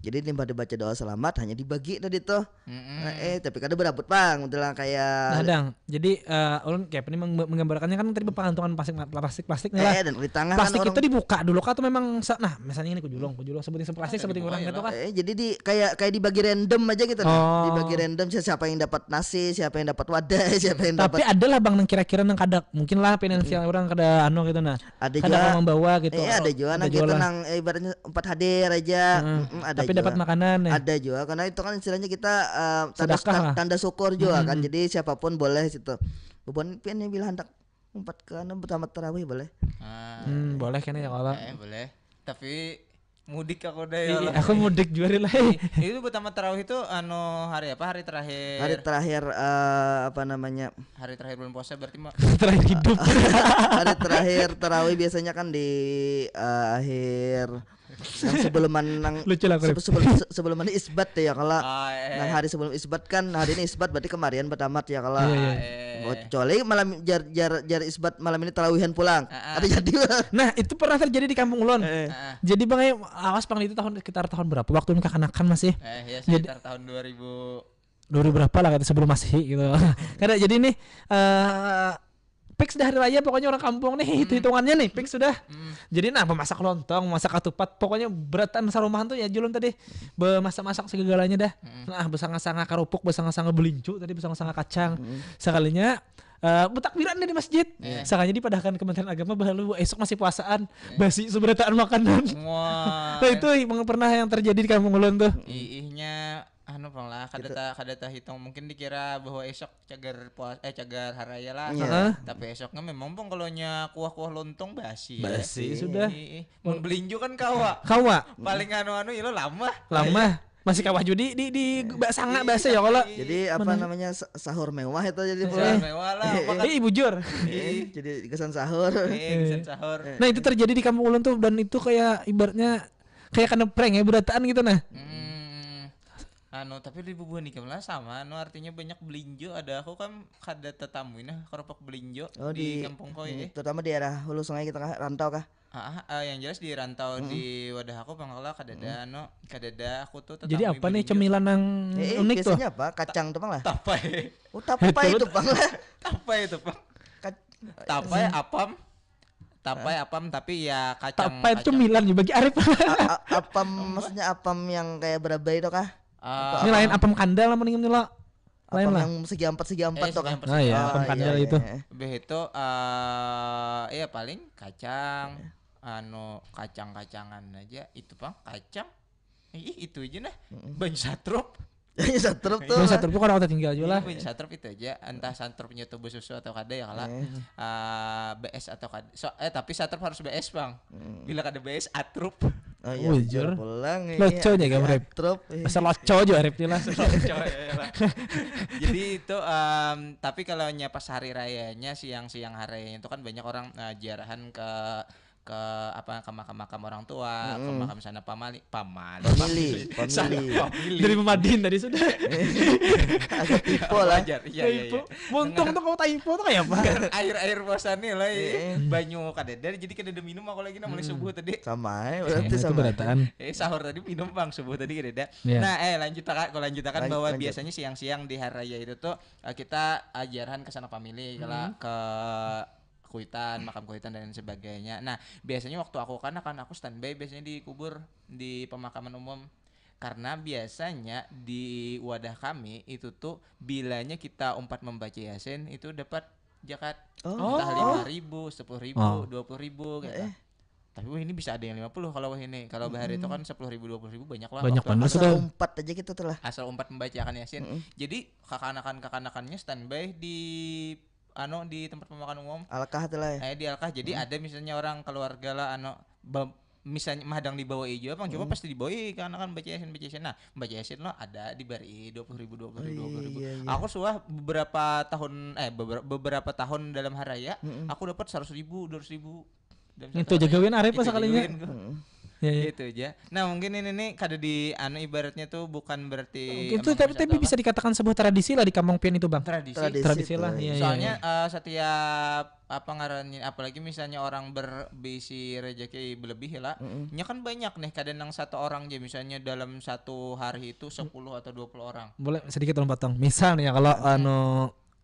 Jadi limbah dibaca doa selamat hanya dibagi tadi tuh. mm-mm. Nah, eh tapi kada berabut pang, udah lah Nah, kayak dang. Jadi eh, ulun kayak apa nih meng- menggambarkannya kan tadi berpangantungan plastik plastik plastik nih lah. eh dan di tengah Plastik kan itu orang dibuka dulu kah atau memang sa- nah misalnya ini kujulung kujulung sebutin plastik Ada sebutin dibuka orang ya gitu lah. kah? eh jadi di kayak kayak dibagi random aja gitu nah. Oh. Dibagi random siapa siapa yang dapat nasi, siapa yang dapat wadai, siapa yang Tapi dapat ada lah bang nang kira-kira nang kada mungkin lah finansial orang kada anu gitu nah. ada Kada juga mau membawa gitu. Eh, ada juga Ada nang juga gitu lah. nang eh, ibaratnya empat hadir aja. Heeh. Mm-mm, ada Tapi juga. dapat makanan ya. Ada juga karena itu kan istilahnya kita eh, tanda Sedekah lah. tanda syukur juga kan. Mm-mm. Jadi siapapun boleh situ. Bubuhan pian yang bilang hendak empat ke enam bertamat tarawih boleh. Ah, Hmm, boleh kan ya kalau. eh, boleh. Tapi mudik aku deh ya Iya, Allah. Aku mudik juga nih lah. Ih, itu pertama tarawih itu anu hari apa? Hari terakhir. Hari terakhir eh, apa namanya? Hari terakhir bulan puasa berarti mah Terakhir hidup. Hari terakhir tarawih biasanya kan di eh, akhir yang sebelum nang Lucu lah, Krip. sebelum sebelum ini isbat ya kalau Ah, eh. nang hari sebelum isbat kan hari ini isbat berarti kemarin bertamat ya kalau Iya, iya. Eh. kecuali malam jar jar jar isbat malam ini tarawihan pulang Ah, ah. ada jadi lah. Nah, itu pernah terjadi di kampung ulun. Eh, Ah, Jadi bang, eh, awas bang itu tahun sekitar tahun berapa? Waktu ulun kakanakan masih. eh ya Jadi- sekitar tahun dua ribu. Dua ribu berapa lah kata sebelum masehi gitu. Kada jadi nih eh fix dah hari raya pokoknya orang kampung nih hitung hitungannya nih fix sudah. Hmm. Jadi nah memasak lontong, memasak ketupat, pokoknya beratan sarumahan tuh ya julun tadi bemasak-masak segalanya dah. Nah besanga-sanga kerupuk, besanga-sanga belincu tadi, besanga-sanga kacang. Sekalinya eh bertakbiran nih di masjid. Iya. Sakalinya dipadahkan Kementerian Agama bahwa esok masih puasaan, basi seberataan makanan. Wah. Nah itu emang pernah yang terjadi di kampung ulun tuh. Iihnya anu pang lah kada ta kada tahitung mungkin dikira bahwa esok cagar puas eh cagar haraya lah. Iya. Heeh. Tapi esoknya memang pang kalau nya kuah-kuah lontong basi. Ya. Basi sudah. Ih, ih. Mun belinju kan kawa. Kawa Paling anu-anu ilo lama. lama masih kawa judi di di basanga basa ya kalau. Jadi apa namanya sa- sahur mewah itu jadi Sahur pulang. Mewah lah. Apa kan? Eh bujur. Eh, jadi kesan sahur. Eh, kesan sahur. Nah itu terjadi di kampung ulun tuh dan itu kayak ibaratnya kayak kena prank ya berataan gitu nah. Hmm. Anu tapi di bubuhan ikam lah sama anu artinya banyak belinjo ada aku kan kada tetamu nah keropok belinjo Oh, di, di- kampung kau Hmm, ya. terutama di daerah hulu sungai kita kah rantau kah? Ah, ah, yang jelas di rantau di wadah aku pangkala kadada anu kadada aku tuh Jadi tetamu apa nih belinjo. Cemilan yang Eh, eh, unik tuh? Biasanya apa? Kacang tuh bang lah. Tapai. Oh, tapai itu bang lah. Tapai itu, Pak. Kac- Tapai apam. Tapai apam tapi ya kacang. Tapai itu kacang. Cemilan ya bagi Arif. a- a- apam maksudnya apam yang kayak berabai itu kah? Ah, Ini lain apam kandal apa nih lo? Lain Apam lah. Yang segi empat segi empat Eh, tuh segi kah? empat, Ah, iya, segi apam empat. kandal Iya, itu. Iya. Habis itu eh iya paling kacang anu kacang-kacangan aja itu pang kacang ih itu aja nah banyu satrup Ini satrup tuh. Bang Satrup tuh kalau kita tinggal juga lah. Jadi banyu satrup itu aja entah satrupnya tuh besusu atau kada ya kalau Eh. eh, B S atau kada so, eh tapi satrup harus B S bang bila kada B S atrup Oh iya, Bujur. Bujur pulang ini. Loco aja, Gam, Rip. Atrup. Eh. Asal loco aja Rip lah. Jadi itu em, tapi kalau nya pas hari rayanya siang-siang hari itu kan banyak orang eh, ziarahan ke ke apa, ke makam-makam orang tua, ke Mm-mm. makam sana pamali, pamali. Family, Sana family. Family. Dari Madin tadi sudah. Agak tipe lah. Wajar. Iya, iya, iya. Muntung tuh kamu typo tuh kayak apa? Air-air puasa nih lah. Eh. Banyu kadada, jadi kadada minum aku lagi, nah, mulai subuh tadi. Sama ya, Nah, berarti itu sama. Berataan. Eh, sahur tadi minum, bang, subuh tadi kadada. Iya. Nah, eh, lanjut, Kak, aku lanjutakan Lanjut, bahwa lanjut. Biasanya siang-siang di hari raya itu tuh, eh, kita, eh, jarahan ke sanak famili, kala ke kuitan, makam kuitan dan sebagainya. Nah, biasanya waktu aku kanakan, aku standby biasanya di kubur, di pemakaman umum. Karena biasanya di wadah kami itu tuh, bilanya kita umpat membaca Yasin itu dapat zakat. Oh. Entah lima ribu, sepuluh ribu, Oh. dua puluh ribu gitu. Eh. Tapi wah, ini bisa ada yang lima puluh kalau wah ini. Kalau bahari itu kan sepuluh ribu, dua puluh ribu banyak lah. Banyak Waktu banget aku sudah. Umpat aja gitu tuh lah. Asal umpat membacakan Yasin. Mm-mm. Jadi kakanakan-kakanakannya standby di anu, di tempat pemakan umum. Alkah tuh lah ya. Eh, di Alkah. Jadi ada misalnya orang keluarga lah, anu, ba- misalnya mahadang dibawa ijo, bang, coba pasti dibawa kakanakan baca Yasin, baca Yasin. Nah, baca Yasin lo ada dibari dua puluh ribu, dua puluh ribu, Oh, dua puluh ribu. iya, iya. Aku suah beberapa tahun, eh, beber- beberapa tahun dalam haraya, Mm-mm. aku dapat seratus ribu, dua ratus ribu. Dalam Itu satu aja hari. gawin arep Itu aja sekalinya. gawin, gua. Mm-mm. Ya, ya. Itu aja. Nah, mungkin ini nih kada di anu, ibaratnya tuh bukan berarti Itu emang tapi harus tapi ada bisa dikatakan sebuah tradisi lah di kampung pian itu, bang. tradisi. Tradisi Tradisi tuh. lah, iya, iya. Soalnya, eh, setiap apa ngarannya, apalagi misalnya orang berbisi rezeki berlebih lah, Mm-mm. nya kan banyak nih, kadang nang satu orang aja misalnya dalam satu hari itu sepuluh atau dua puluh orang. Boleh sedikit tolong potong. Misal nih ya, kalau anu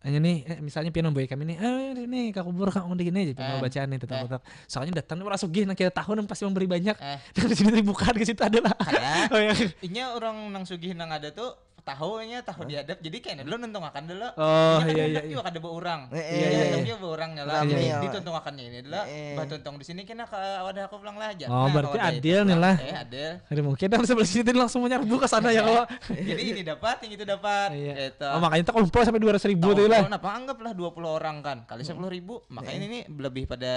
ini nih, eh, misalnya pian membawa kami nih, eh, ini ke kubur, kamu di sini aja, pian Eh, mau bacaan nih tentang eh. kotak. Soalnya datang nih orang sugih, nang kita tahu nang pasti memberi banyak. Eh. Dan di sini bukan, ke situ ada lah. Kada. Oh ya. Inya orang nang sugih nang ada tuh tahunya tahu diadap, jadi kena dulu nuntungakan dulu. Oh, Inya kan iya, iya, handak iya. juga kada bawa orang. Eh, eh, Iya, iya, eh. iya. Handak bawa orang lah. Rame Iya. ya. Dituntungakannya ini dulu. Eh. Bah tuntung di sini, kena ke wadah aku pulang lah aja. Oh, Nah, berarti ke wadah itu adil nih pulang. lah. Eh, adil. Jadi mungkin yang sebelah sini langsung menyerbu ke sana ya kalau. Jadi ini dapat, yang itu dapat. Iya. Gitu. Oh, makanya kita kumpul sampai dua ratus ribu Oh, tuh lah. Kenapa, anggaplah dua puluh orang kan, kali sepuluh ribu, makanya ini nih lebih pada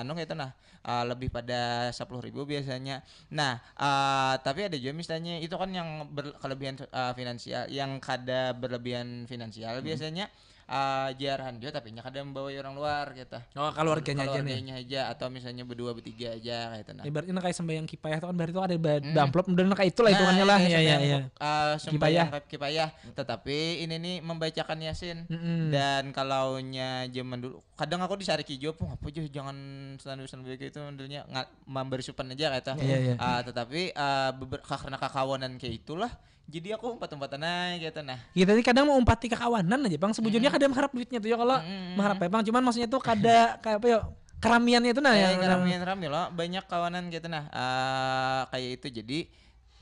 anu gitu nah. Ah, lebih pada sepuluh ribu biasanya. Nah, ah, tapi ada juga misalnya itu kan yang ber- kelebihan, ah, finansial, yang kada berlebihan finansial biasanya, ah, jarahan juga, tapi nya kada membawa orang luar gitu. Oh, keluarganya aja nih. Keluarganya aja, atau misalnya berdua bertiga aja gitu nah. Ibaratnya kayak sembahyang kipayah tuh kan, berarti tuh ada ba- amplop, udah kayak itulah hitungannya lah. Kayak Ya, ya, sembahyang, ya. ah, sembahyang kip- kipayah, tetapi ini nih membacakan Yasin. Mm-mm. Dan kalau nya zaman dulu, kadang aku disariki jua, "Pung, apa aja, jangan selalu selalu kayak itu, modelnya nga- memberi supan aja," kata. Iya, iya. Ah, tetapi, ah, beber- karena kakawanan kayak itulah, jadi aku umpat-umpatan aja gitu nah. Kita ini kadang mau umpati kakawanan aja, bang. Sebujurnya kada mengharap duitnya tuh ya, kalau mengharap ya, bang. Cuman maksudnya tuh kada kayak apa ya, keramiannya itu nah Eh, yang rame-rame loh, banyak kawanan gitu nah. Ah, kayak itu, jadi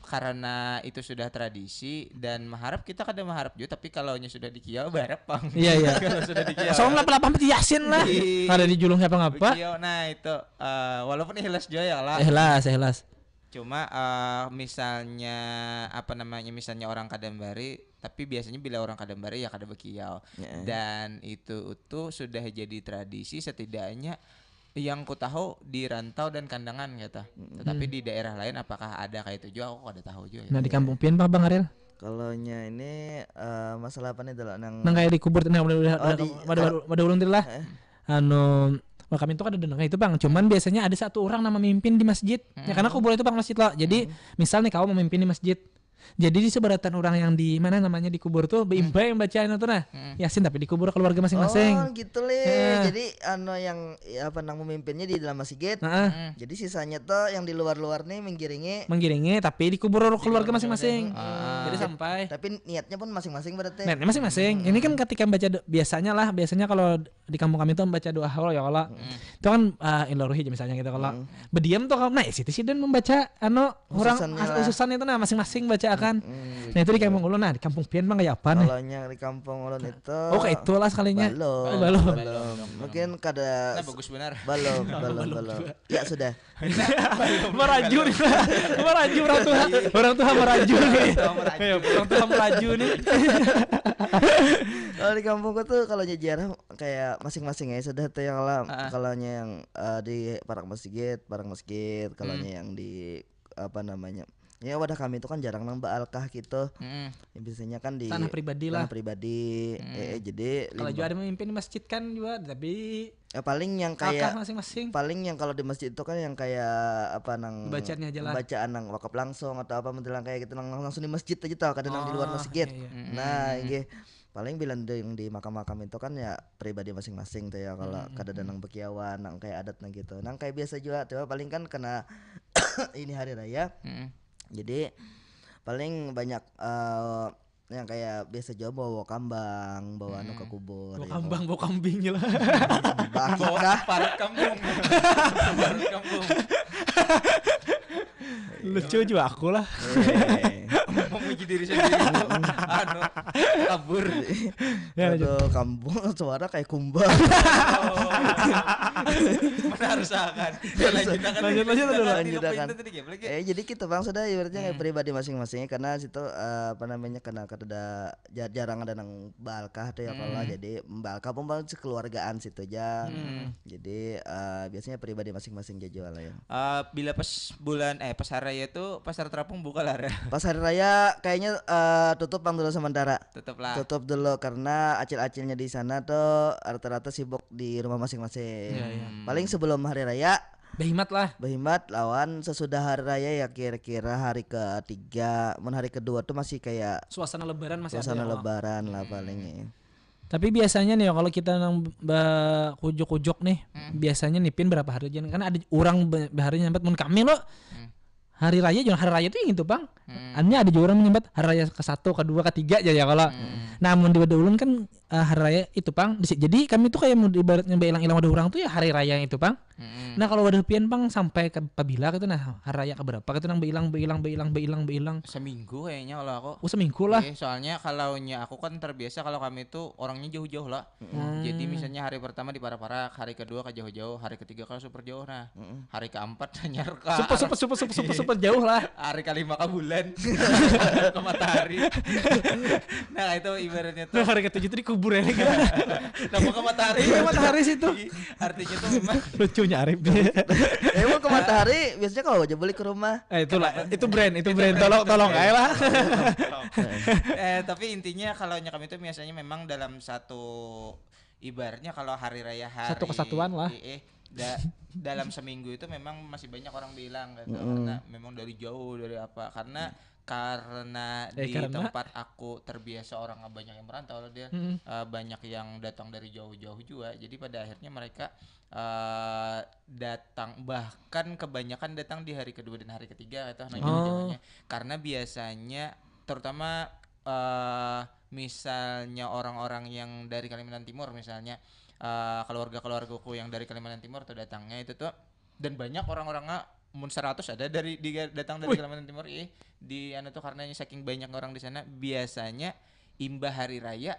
karena itu sudah tradisi dan mengharap, kita kada mengharap juga, tapi kalau nya sudah dikiau, berharap, bang. Iya, iya. Kalau sudah dikiau. Soalnya lapar-lapar mesti Yasin lah. Iya. Kada dijulung siapa ngapa. Kiau, nah itu, eh, walaupun ikhlas juga ya lah. Ikhlas, ikhlas. Cuma, eh, misalnya apa namanya, misalnya orang kada membari, tapi biasanya bila orang kada membari ya kada bekiau. Ya. Dan itu tuh sudah jadi tradisi, setidaknya yang ku tahu di rantau dan Kandangan gitu. Tetapi di daerah lain apakah ada kayak itu juga, aku kada tahu juga. Nah, di kampung pian, Pak, Bang Ariel? Kalau nya ini, eh, masalah apa nih dulu nang Nang kayak dikubur, nah, udah udah Oh, udah di- pada pada ulun tadi lah. Eh. Anu, wah, kami tuh kada dengar itu, bang. Cuman biasanya ada satu orang nama mimpin di masjid. Ya, karena kubur itu, bang, masjid lah. Jadi misal nih, kau memimpin di masjid. Jadi di seberatan orang yang di mana namanya dikubur tuh, beimbai yang bacaan itu nah. Yasin, tapi dikubur keluarga masing-masing. Oh gitu lih. Heeh. Jadi anu yang ya, apa nang memimpinnya di dalam masjid. Heeh. Jadi sisanya tuh yang di luar-luar nih menggiringi. Menggiringi, tapi dikubur keluarga Dikubur masing-masing. masing-masing. Jadi sampai. Tapi niatnya pun masing-masing berarti. Nah, ini masing-masing. Ini kan ketika baca do- biasanya lah, biasanya kalau di kampung kami tuh membaca doa haul ya kalau. Itu kan, ah, illa ruhi aja misalnya gitu kalau. Berdiam tuh kalau, nah, situ sih dan membaca anu orang Ususannya as- lah. Ususan itu nah masing-masing bacaakan. Nah, itu di kampung ulun, nah, di kampung pian, bang, kayak apa nih? Kalau yang di kampung ulun itu Oh, kayak itulah sekalinya. Belum, Oh, belum. belum. Mungkin kada Nah, bagus benar. Belum, belum, belum. Ya sudah. Meraju nih. Meraju orang tua. Orang tua meraju nih. Orang tua meraju. Ya, orang tua meraju nih. Kalau di kampungku tuh kalau nyejarah kayak masing-masing ya sudah tuh yang lah. Ah. Kalau nya yang eh, di parak masjid, parak masjid. Kalau nya yang di apa namanya Ya, wadah kami itu kan jarang nang baalkah gitu. Mm-mm. Ya, biasanya kan di Tanah pribadi lah. Tanah pribadi. Eh, eh, jadi Kalau limbah- juga ada memimpin di masjid kan juga, tapi ya, paling yang kakak kayak masing-masing. Paling yang kalau di masjid itu kan yang kayak apa nang Bacaannya aja lah. Bacaan nang wakaf langsung atau apa, misalnya kayak gitu, nang langsung di masjid aja tau, kada nang di luar Oh, masjid. Iya, iya. Nah, inggih. Paling bila di, yang di makam-makam itu kan ya pribadi masing-masing tuh ya, kalau kada ada nang bekiawan, nang kayak adat nang gitu. Nang kayak biasa juga tuh, paling kan kena ini hari raya. Mm-mm. Jadi paling banyak eh, yang kayak biasa juga bawa, bawa kambang, bawa anu ke kubur. Bawa Ya, kambang, bawa kambing je lah. bawa akikah. Parak kampung. Parak kampung. Lucu juga aku lah. Eh, Memuji diri sendiri. Anu, kabur. Ya, lanjut. Aduh, kampung suara kayak kumbang. Mana harus akan. Ya, lanjut akan. Lanjut, lanjut, lanjut. Lanjut akan. Eh, jadi kita bang sudah ibaratnya kayak pribadi masing-masing, karena situ eh, apa namanya, karena kada ada ja- jarang ada nang balkah tuh ya, kalau jadi balkah pun paling sekeluargaan situ aja. Jadi eh, biasanya pribadi masing-masing aja jual ya. Eh, bila pas bulan eh pas hari raya tuh pasar terapung buka lah ya. Pas hari raya kayaknya eh, tutup bang dulu sementara. Tetap lah. Tutup dulu karena acil-acilnya di sana tuh rata-rata sibuk di rumah masing-masing. Iya, iya. Paling sebelum hari raya Behimat lah. Behimat lawan sesudah hari raya ya, kira-kira hari ketiga, mun hari kedua tuh masih kayak Suasana lebaran masih suasana ada ya, kalau. Lebaran lah paling ya. Tapi biasanya nih ya, kalau kita nang kujuk-kujuk nih, biasanya nipin berapa hari aja? Kan ada orang be- bahari nyambat mun kami lo hari raya jangan hari raya tuh yang itu bang. Hanya ada juga orang menyambat hari raya ke satu, kedua, ketiga aja ya kalau. Namun di wadah ulun kan eh, hari raya itu bang. Jadi kami tuh kayak mau ibaratnya beilang-ilang wadah orang tuh ya hari raya itu bang. Nah kalau wadah pian bang sampai ke pabila gitu, nah hari raya keberapa gitu nang beilang beilang beilang beilang beilang. Seminggu kayaknya kalau aku. Oh seminggu lah. Iya, soalnya kalau nya aku kan terbiasa kalau kami tuh orangnya jauh-jauh lah. Jadi misalnya hari pertama di Parak-Parak, hari kedua ke jauh-jauh, hari ketiga kalau super jauh nah. Hari keempat hanyar ka Super super super super super super jauh lah. Hari kelima ke bulan ke matahari. Nah itu ibaratnya tuh Nah, hari ketujuh tuh dikubur ya. Nama ke matahari. Iya, matahari situ. Artinya tuh memang Lucunya Arif nih. Emang ke matahari biasanya kalau aja balik ke rumah. Eh, itulah, itu brand, itu brand. Tolong, tolong, ayo lah. eh tapi intinya kalau nya kami itu biasanya memang dalam satu ibaratnya kalau hari raya hari Satu kesatuan lah. Eh, eh, da- dalam seminggu itu memang masih banyak orang bilang gitu karena memang dari jauh dari apa karena karena Eh, di karena? Tempat aku terbiasa orang banyak yang merantau dia Mm-mm. eh, banyak yang datang dari jauh-jauh juga jadi pada akhirnya mereka eh, datang bahkan kebanyakan datang di hari kedua dan hari ketiga itu nah Oh. jauh-jauhnya karena biasanya terutama eh, misalnya orang-orang yang dari Kalimantan Timur misalnya eh, keluarga-keluargaku yang dari Kalimantan Timur tuh datangnya itu tuh dan banyak orang-orangnya mun seratus ada dari di, datang dari Kalimantan Timur ih di anu tuh karena saking banyak orang di sana biasanya imbah hari raya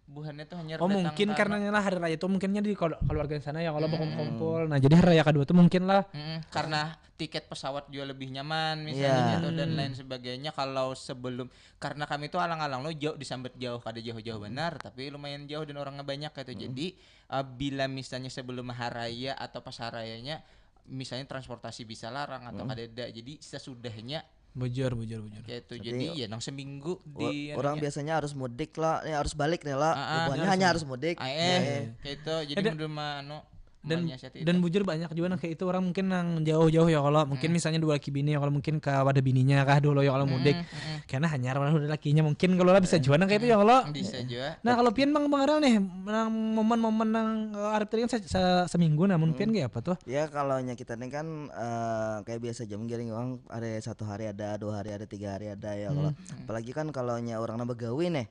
buhannya tuh hanya Oh mungkin karena lah hari raya itu mungkinnya di kol- keluarga sana ya kalau berkumpul-kumpul. Nah jadi hari raya kedua tuh mungkin lah. Mm-mm, karena tiket pesawat juga lebih nyaman misalnya Iya. Gitu dan lain sebagainya kalau sebelum karena kami tuh alang-alang lo jauh disambat jauh kada jauh-jauh benar tapi lumayan jauh dan orangnya banyak gitu jadi uh, bila misalnya sebelum haraya atau pas harayanya misalnya transportasi bisa larang atau kadada jadi sesudahnya Bujur, bujur, bujur. kayak itu jadi, ya nang seminggu Wa- di orang anunya. Biasanya harus mudik lah, ya harus balik nih lah. Ah, ah, Buhannya harus hanya mudik. harus mudik. Ah, eh, Eh, kayak itu jadi Ada- menurut mah anu Dan menyiasati dan itu. Bujur banyak juga nang kayak itu orang mungkin nang jauh-jauh ya kalau mungkin misalnya dua laki bini ya kalau mungkin ke wadah bininya kah dulu ya kalau mudik. Karena hanya wadah lakinya mungkin kalau lah bisa juga nang kayak itu ya kalau. Bisa juga. Nah kalau pian bang pengarang nih nang momen-momen nang eh, Arif tadi kan se- se- seminggu nah mun pian kayak apa tuh? Ya kalau nya kita nih kan eh, kayak biasa jam giring orang ada satu hari ada, dua hari ada, tiga hari ada ya kalau. Apalagi kan kalau nya orang nang begawi nih.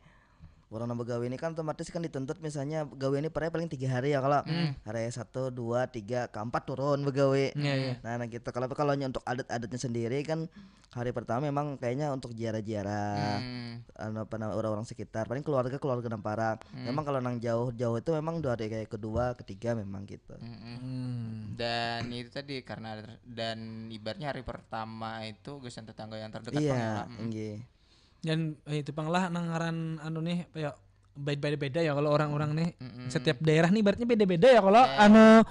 Orang nang begawi ini kan otomatis kan dituntut misalnya gawe ini per hari paling tiga hari ya kalau hari satu, dua, tiga, keempat turun begawe. Iya, iya. Nah, nah gitu kalau kalau nya untuk adat-adatnya sendiri kan hari pertama memang kayaknya untuk ziarah-ziarah Hmm. anu apa nama orang-orang sekitar paling keluarga keluarga nang parak. Memang kalau nang jauh-jauh itu memang dua hari kayak kedua, ketiga memang gitu. Mm-mm. Hmm. Dan itu tadi karena ada ter- dan ibaratnya hari pertama itu gasan tetangga yang terdekat Iya, pang lah. Mm. Inggih. Dan eh, itu pang lah nang ngaran anu nih apa ya beda-beda ya kalau orang-orang nih setiap daerah nih ibaratnya beda-beda ya kalau anu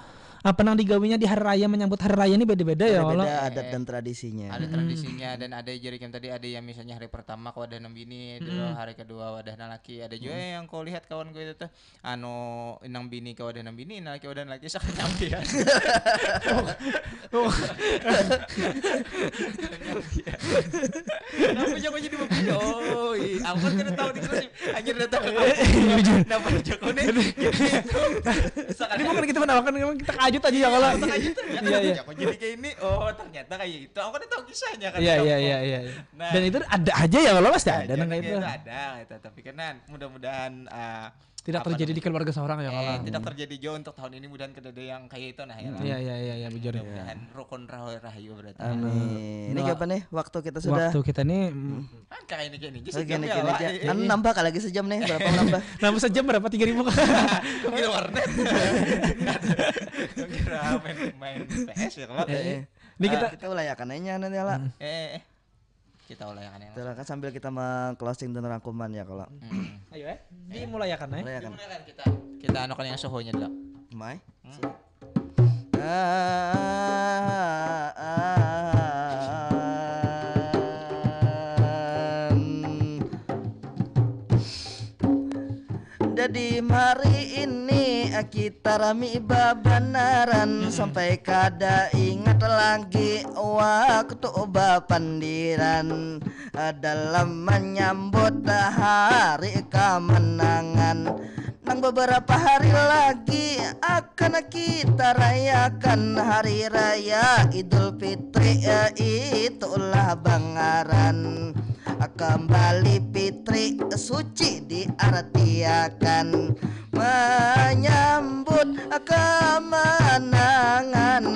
apa nang digawinya di hari raya, menyambut hari raya ni beda-beda ya, Ada kalau beda adat dan tradisinya. Ada Mm-mm. Tradisinya dan ada jari kayak tadi, ada yang misalnya hari pertama kawadah nang bini, dulu Mm-mm. hari kedua wadah nang laki. Ada juga yang kau lihat kawan gue itu tuh, anu, nang bini kawadah nang bini, nang laki wadah nang laki, sakit nyambi ya. Kenapa jago jadi begini? Oh, iya. Aku kan kada tahu di kelas. Anjir, datang ke kampung. Kenapa jago nih? Gitu. Ini bukan kita menawarkan, memang kita kaget aja ya kalau. Ternyata kayak gitu, ternyata Iya, iya. jago jadi kayak ini. Oh, ternyata kayak itu. Aku kan tahu kisahnya kan. Iya, iya, iya, iya. Dan itu ada aja ya kalau pasti ada Nah, nang kayak itu. Itu ada gitu, tapi kan, nah, mudah-mudahan, eh, Tidak apa terjadi di namanya? keluarga seorang ya Eh, kalau. Tidak terjadi juga untuk tahun ini, mudahan kada ada yang kayak itu, nah, ya. Iya, iya, iya, iya, bujur. Mudah-mudahan rukun rahayu, rahayu berarti. Amin. Ini Nah. Apa nih? Waktu kita sudah Waktu kita nih mm, Kan kayak ini, kayak ini. Oh, gini, ya, gini Pak. aja. Eh, Anu, eh. Nambah kah lagi sejam nih? Berapa nambah? Nambah sejam berapa? Tiga ribu kah? Gila warnet. Kira main, main P S ya kalau. Eh, eh. Ini Ini kita kita kita ulayakan aja nanti lah. Eh, eh. Kita ulayakan yang Kita kan sambil kita meng-closing dan rangkuman ya kalau. Mm. Ayo eh, dimulayakan eh. Ulayakan. Kita kita anukan yang suhunya dulu. Mai. Hmm. Ah, ah, ah, ah. Jadi hari ini kita rami babanaran sampai kada ingat lagi waktu bapandiran dalam menyambut hari kemenangan. Nang beberapa hari lagi akan kita rayakan hari raya Idul Fitri, eh, itulah bangaran. Kembali fitri suci diartiakan menyambut kemenangan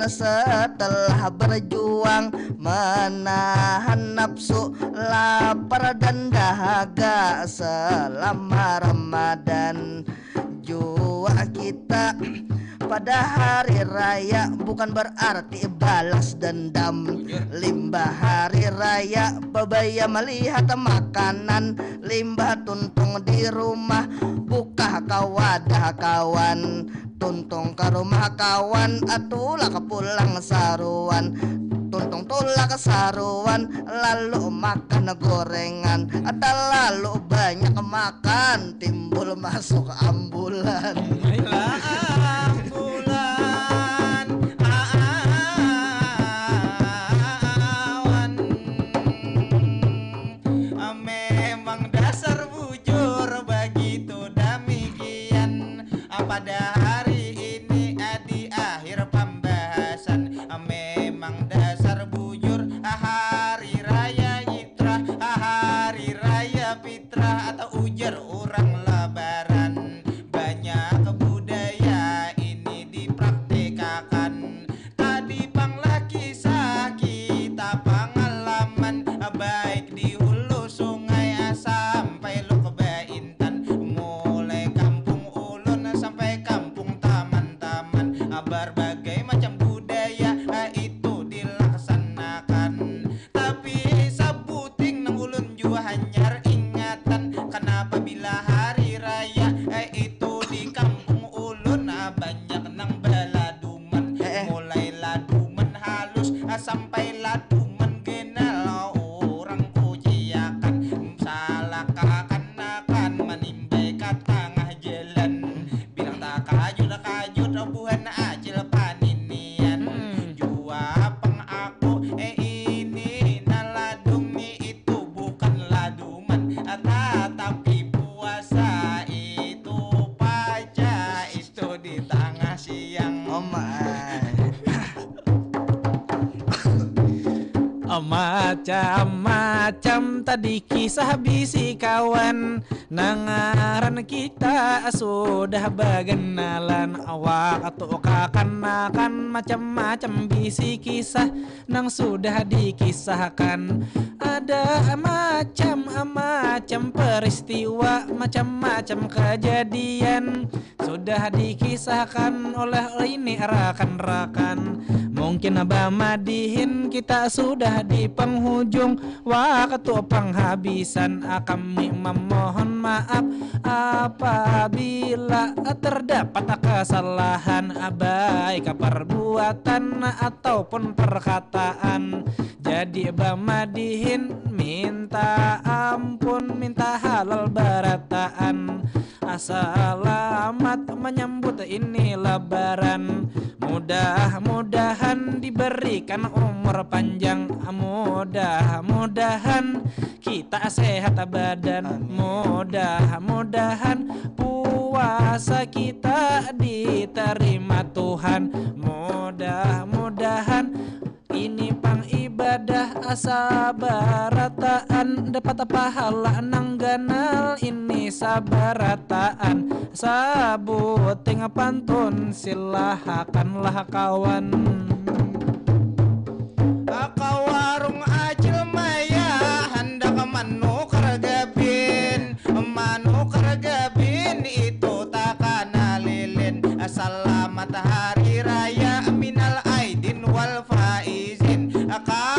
setelah berjuang menahan nafsu, lapar dan dahaga selama Ramadan. Jua kita pada hari raya bukan berarti balas dendam. Limbah hari raya babaya melihat makanan, limbah tuntung di rumah bukah ka wadah kawan. Tuntung ka rumah kawan, tulak pulang saruan. Tuntung tulak saruan, lalu makan gorengan. Talalu banyak makan, timbul masuk ambulan. Lah ambulan awan. Memang dasar bujur begitu demikian. Pada hari ini di akhir pembahasan, memang dasar bujur hari raya Fitrah, hari raya Fitrah atau ujar orang Lebaran. Banyak budaya ini dipraktikakan. Tadi panglah kisah kita pengalaman, baik di hulu sungai sampai Luk Baintan, mulai kampung ulun sampai kampung taman-taman, berbagai macam budaya itu dilaksanakan. Tapi sabuting nang ulun jua hanyar ingatan, kenapa bila hari raya itu di kampung ulun banyak nang baladuman. Eh, eh. Mulai laduman halus sampai laduman ganal, orang kuciakan, salah kakanakan manimbai ka tangah jalan. Bilang takajut-kajut buhan acil paninian. Mm-mm. Jua pang aku, eh, ini nah ladung ni itu bukan laduman, tatapi puasa itu paca itu di tangah siang. Oh my. Macam-macam tadi kisah bisi kawan, nangaran kita sudah baganalan. Waktu kakanakan macam-macam bisi kisah nang sudah dikisahkan. Ada macam-macam peristiwa, macam-macam kejadian sudah dikisahkan oleh ini rakan-rakan. Mungkin bamadihin kita sudah di penghujung waktu penghabisan. Kami memohon maaf apabila terdapat kesalahan, baik perbuatan ataupun perkataan. Jadi bamadihin minta ampun, minta halal barataan. Selamat menyambut ini lebaran. Mudah-mudahan diberikan umur panjang. Mudah-mudahan kita sehat badan. Mudah-mudahan puasa kita diterima Tuhan. Mudah-mudahan ini pang ibadah sabarataan dapat pahala nang ganal ini sabarataan. Sabuting pantun silahakanlah kawan. Ka warung Acil Maya handak manukar gabin. Manukar gabin itu takana lilin. Selamat hari raya minal aidin wal faizin. Ka